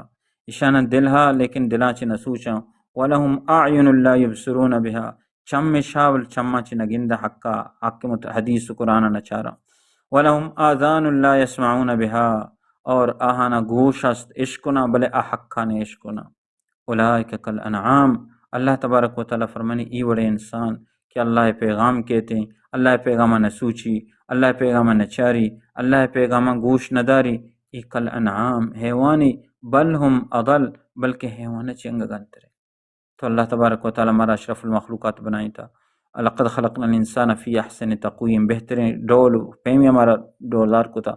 اشانا دل ہا لیکن دلاں چہ نہ سوچاں۔ ولهم اعین لا يبصرون بها، چم شا بل چماں چہ نہ گنداں حقا، حق مت، حدیث و قرآن نہ چاراں۔ ولهم آذان لا يسمعون بها، اور آہانا گوش است اشکناں بلے آ حقا نہ اشکناں۔ اولئک کل انعام، اللہ تبارک و تعالی فرمانی، ای وڑیں انسان کہ اللہ ءِ پیغام کیتیں، اللہ ءِ پیغام نہ سوچی، اللہ ءِ پیغام نہ چاری، اللہ ءِ پیغام گوش نہ داری، ای کل انعام، حیوانی، بل ہم اضل، بلکہ حیوان چہ انگا گنترے۔ تو اللہ تبارک و تعالی مارا اشرف المخلوقات بنائیتا۔ لقد خلقنا الانسان فی احسن تقویم، بہتریں ڈول و پیمی ہمارا ڈولدار کتا۔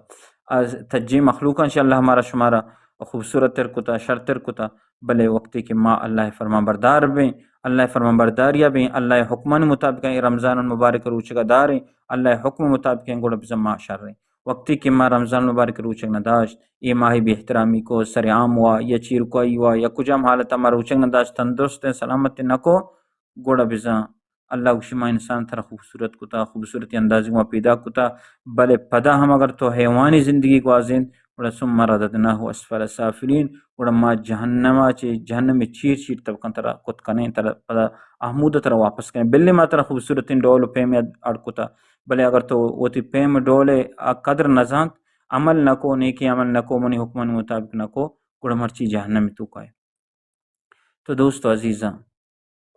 از تجی مخلوقاں چہ اللہ مارا شمارا خوبصورت تر کتا، شرتر کتا، بلے وقتی کہ ما اللہ ءِ فرمان بردار بیں، اللہ ءِ فرمان برداریا بیں، اللہ ءِ حکمانی مطابق ایں، رمضان المبارک روچگا داریں، اللہ ءِ حکم مطابق ایں، گڑا بزاں ما شریں۔ وقتی کہ ما رمضان المبارک روچگ نہ داشت، اے ماہی بے احترامی کو، سر عام وا یا چیرکائی وا یا کجام حالت ما روچگ نہ داشت، تندرست ایں، سلامت نہ کو، گڑا بزاں اللہ گوشی، ما انسان ترا خوبصورت کتا، خوبصورتی اندازی ما پیدا کتا، بلے پدا ہم اگر تو حیوانی زندگی گوازین، گڑا ثم رددناه اسفل سافلین، گڑا ما جہنم چہ، جہنم چیر چیر طبقاں ترا کت کنیں، ترا پدا آہمود ترا واپس کنیں۔ بلے ما ترا خوبصورتیں ڈول و پیم اڈ کتا، بلے اگر تو وتی پیم ڈول قدر نہ زانت، عمل نہ کو، نیکی عمل نہ کو، منی حکمانی مطابق نہ کو، گڑا مرچی جہنم تو کائے۔ تو دوست و عزیزاں،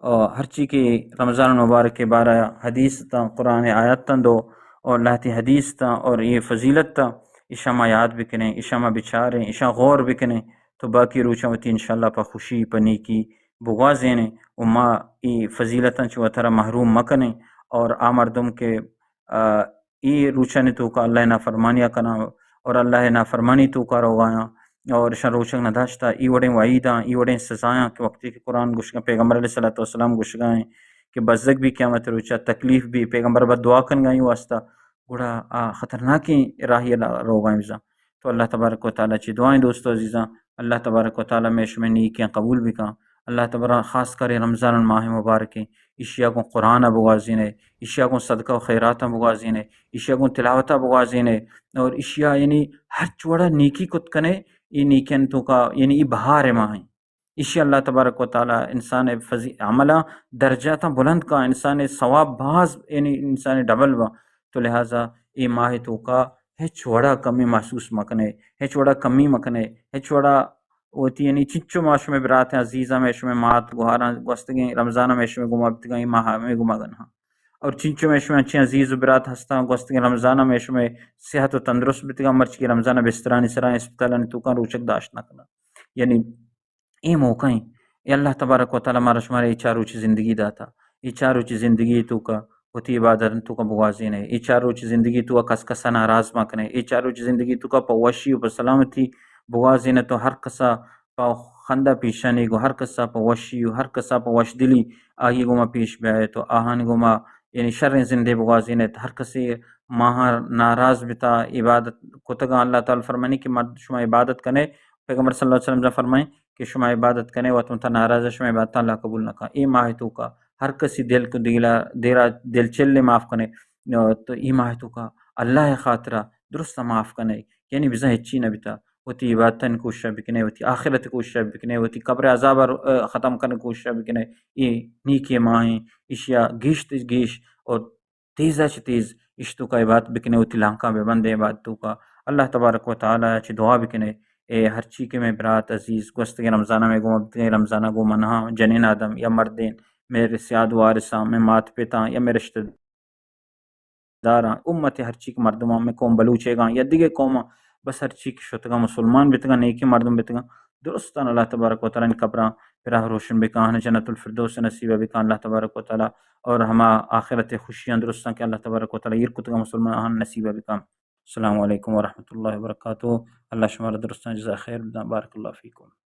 آ، ہرچی کہ رمضان المبارک ءِ بارہ حدیث تاں، قرآن آیات تاں دو، اور لہتی حدیث تاں، اور یہ فضیلت تاں، ایشاں ما یاد بکنیں، ایشاں ما بچاریں، ایشاں غور بکنیں، تو باقی روچاں وتی انشاءاللہ پہ خوشی، پہ نیکی بگوازینیں، و ما ای فضیلتاں چہ وترا محروم مکنیں، اور آ مردم کہ، آ، ای روچانی توکا اللہ ءِ نافرمانیا کناں اور اللہ ءِ نافرمانی توکا روگایاں اور اشاں روچگ نہ داشتا، ای وڑیں وعیداں، ای وڑیں سزایاں کہ وقتی کہ قرآن گوشگا، پیغمبر علیہ الصلوۃ والسلام گوشگا ایں کہ بزگ بی قیامت روچا تکلیف بی، پیغمبر بد دعا کنگا ای واسطہ، گڑا آ خطرناکیں راہی روگا ایں بزاں۔ تو اللہ تبارک و تعالی چی دعائیں دوست و عزیزاں، اللہ تبارک و تعالی میں شمیں نیکیاں قبول بکاں۔ اللہ تبارک خاص کر رمضان الماہ مبارکیں، ایشیا گوں قرآن بگوازینے، ایشیا گوں صدقہ و خیراتاں بگوازینے، ایشیا گوں تلاوتا بگوازینے، اور ایشیا یعنی ہرچ وڑا نیکی کت کنے، ای نیکیاں توکا یعنی ای بہار ماہیں۔ ایشی اللہ تبارک و تعالی انسان فضی-، عملاں درجاتاں بلند کا، انسان ثواب باز یعنی انسان ڈبل با۔ تو لہذا ای ماہ توکا ہچ وڑا کمی محسوس مکنے، ہچ وڑا کمی مکنے، ہچ وڑا وتی یعنی چنچو ما شمے براتیں عزیزاں، مئے شمے مات گوہاراں گوستگیں رمضان ءَ مئے شمے گما بیتگاں، اے ماہ ءَ مئے گما گنہاں۔ اور چنچو مئے شمے انچیں عزیز و برات ہستاں، گوستگیں رمضان ءَ مئے شمے صحت و تندرست بیتگاں، مرچی کہ رمضان ءَ بسترانی سرا اسپتالانی توکاں روچگ داشت نہ کناں۔ یعنی اے موقع ایں، اے اللہ تبارک و تعالی مارا شمارا اے چار روچی زندگی داتا، اے چار روچی زندگی توکا وتی عبادت توکا بگوازینے۔ اے چار روچ زندگی توکا کس کسا ناراض مکنے۔ اے چار روچ زندگی توکا پہ وشی و پہ سلامتی بگوازینے۔ تو ہر کسا پہ خندہ پیشانی گو، ہر کسا پہ وشی و ہر کسا پہ وشدلی آئی گوما پیش بیائے۔ تو آہانی گوما یعنی شریں زندے بگوازینے۔ ہر کسی ماہا ناراض بتا، عبادت کتگا۔ اللہ تعالی فرمانی کہ مرد شما عبادت کنے، پیغمبر صلی اللہ علیہ وسلم جا فرمائیں کہ شما عبادت کنے، وت متا ناراض، شما عبادت اللہ قبول نہ کا۔ اے ماہ توکا ہر کسی دل کو دیلا، دیرا دل چلے معاف کنے۔ تو اے ماہ توکا اللہ خاطرہ درست معاف کنے، یعنی بزاں ہچی نہ بتا۔ وتی عبادتانی کوشش بکنے، وتی آخرت کوشش بکنے، وتی قبر عذاب ختم کرنے کوشش بکنے۔ اے نیکی ماہیں، اشیا گیشت گیش اور تیزا چہ تیز اشتوکا عبادت بکنے، وتی لانکاں بہ بندے عبادت توکا۔ اللہ تبارک و تعالی چہ دعا بکنے، اے ہرچی کہ میں برات عزیز گوستگیں رمضانہ میں گوما بتگیں رمضانہ گوما نہاں، جنین آدم یا مردین، میرے سیاد وارثاں، میں مات پتاں یا میرے رشتہ داراں، امت ہرچی کہ مردماں، میں قوم بلوچے گاں یا دیگہ قوماں، بس ہرچی کہ شتگاں مسلمان بتگاں، نیکیں مردم بتگاں، درستاں اللہ تبارک و تعالی قبراں پراہ روشن بکاں، جنت الفردوس نصیب بکاں اللہ تبارک و تعالی، اور ہما آخرت خوشیاں درستاں کہ اللہ تبارک و تعالی ایر کتگاں مسلمان آہاں نصیب بکاں۔ السلام علیکم ورحمۃ اللہ وبرکاتہ۔ اللہ شمارا درستاں جزا خیر بداں۔ بارک اللہ فیکم۔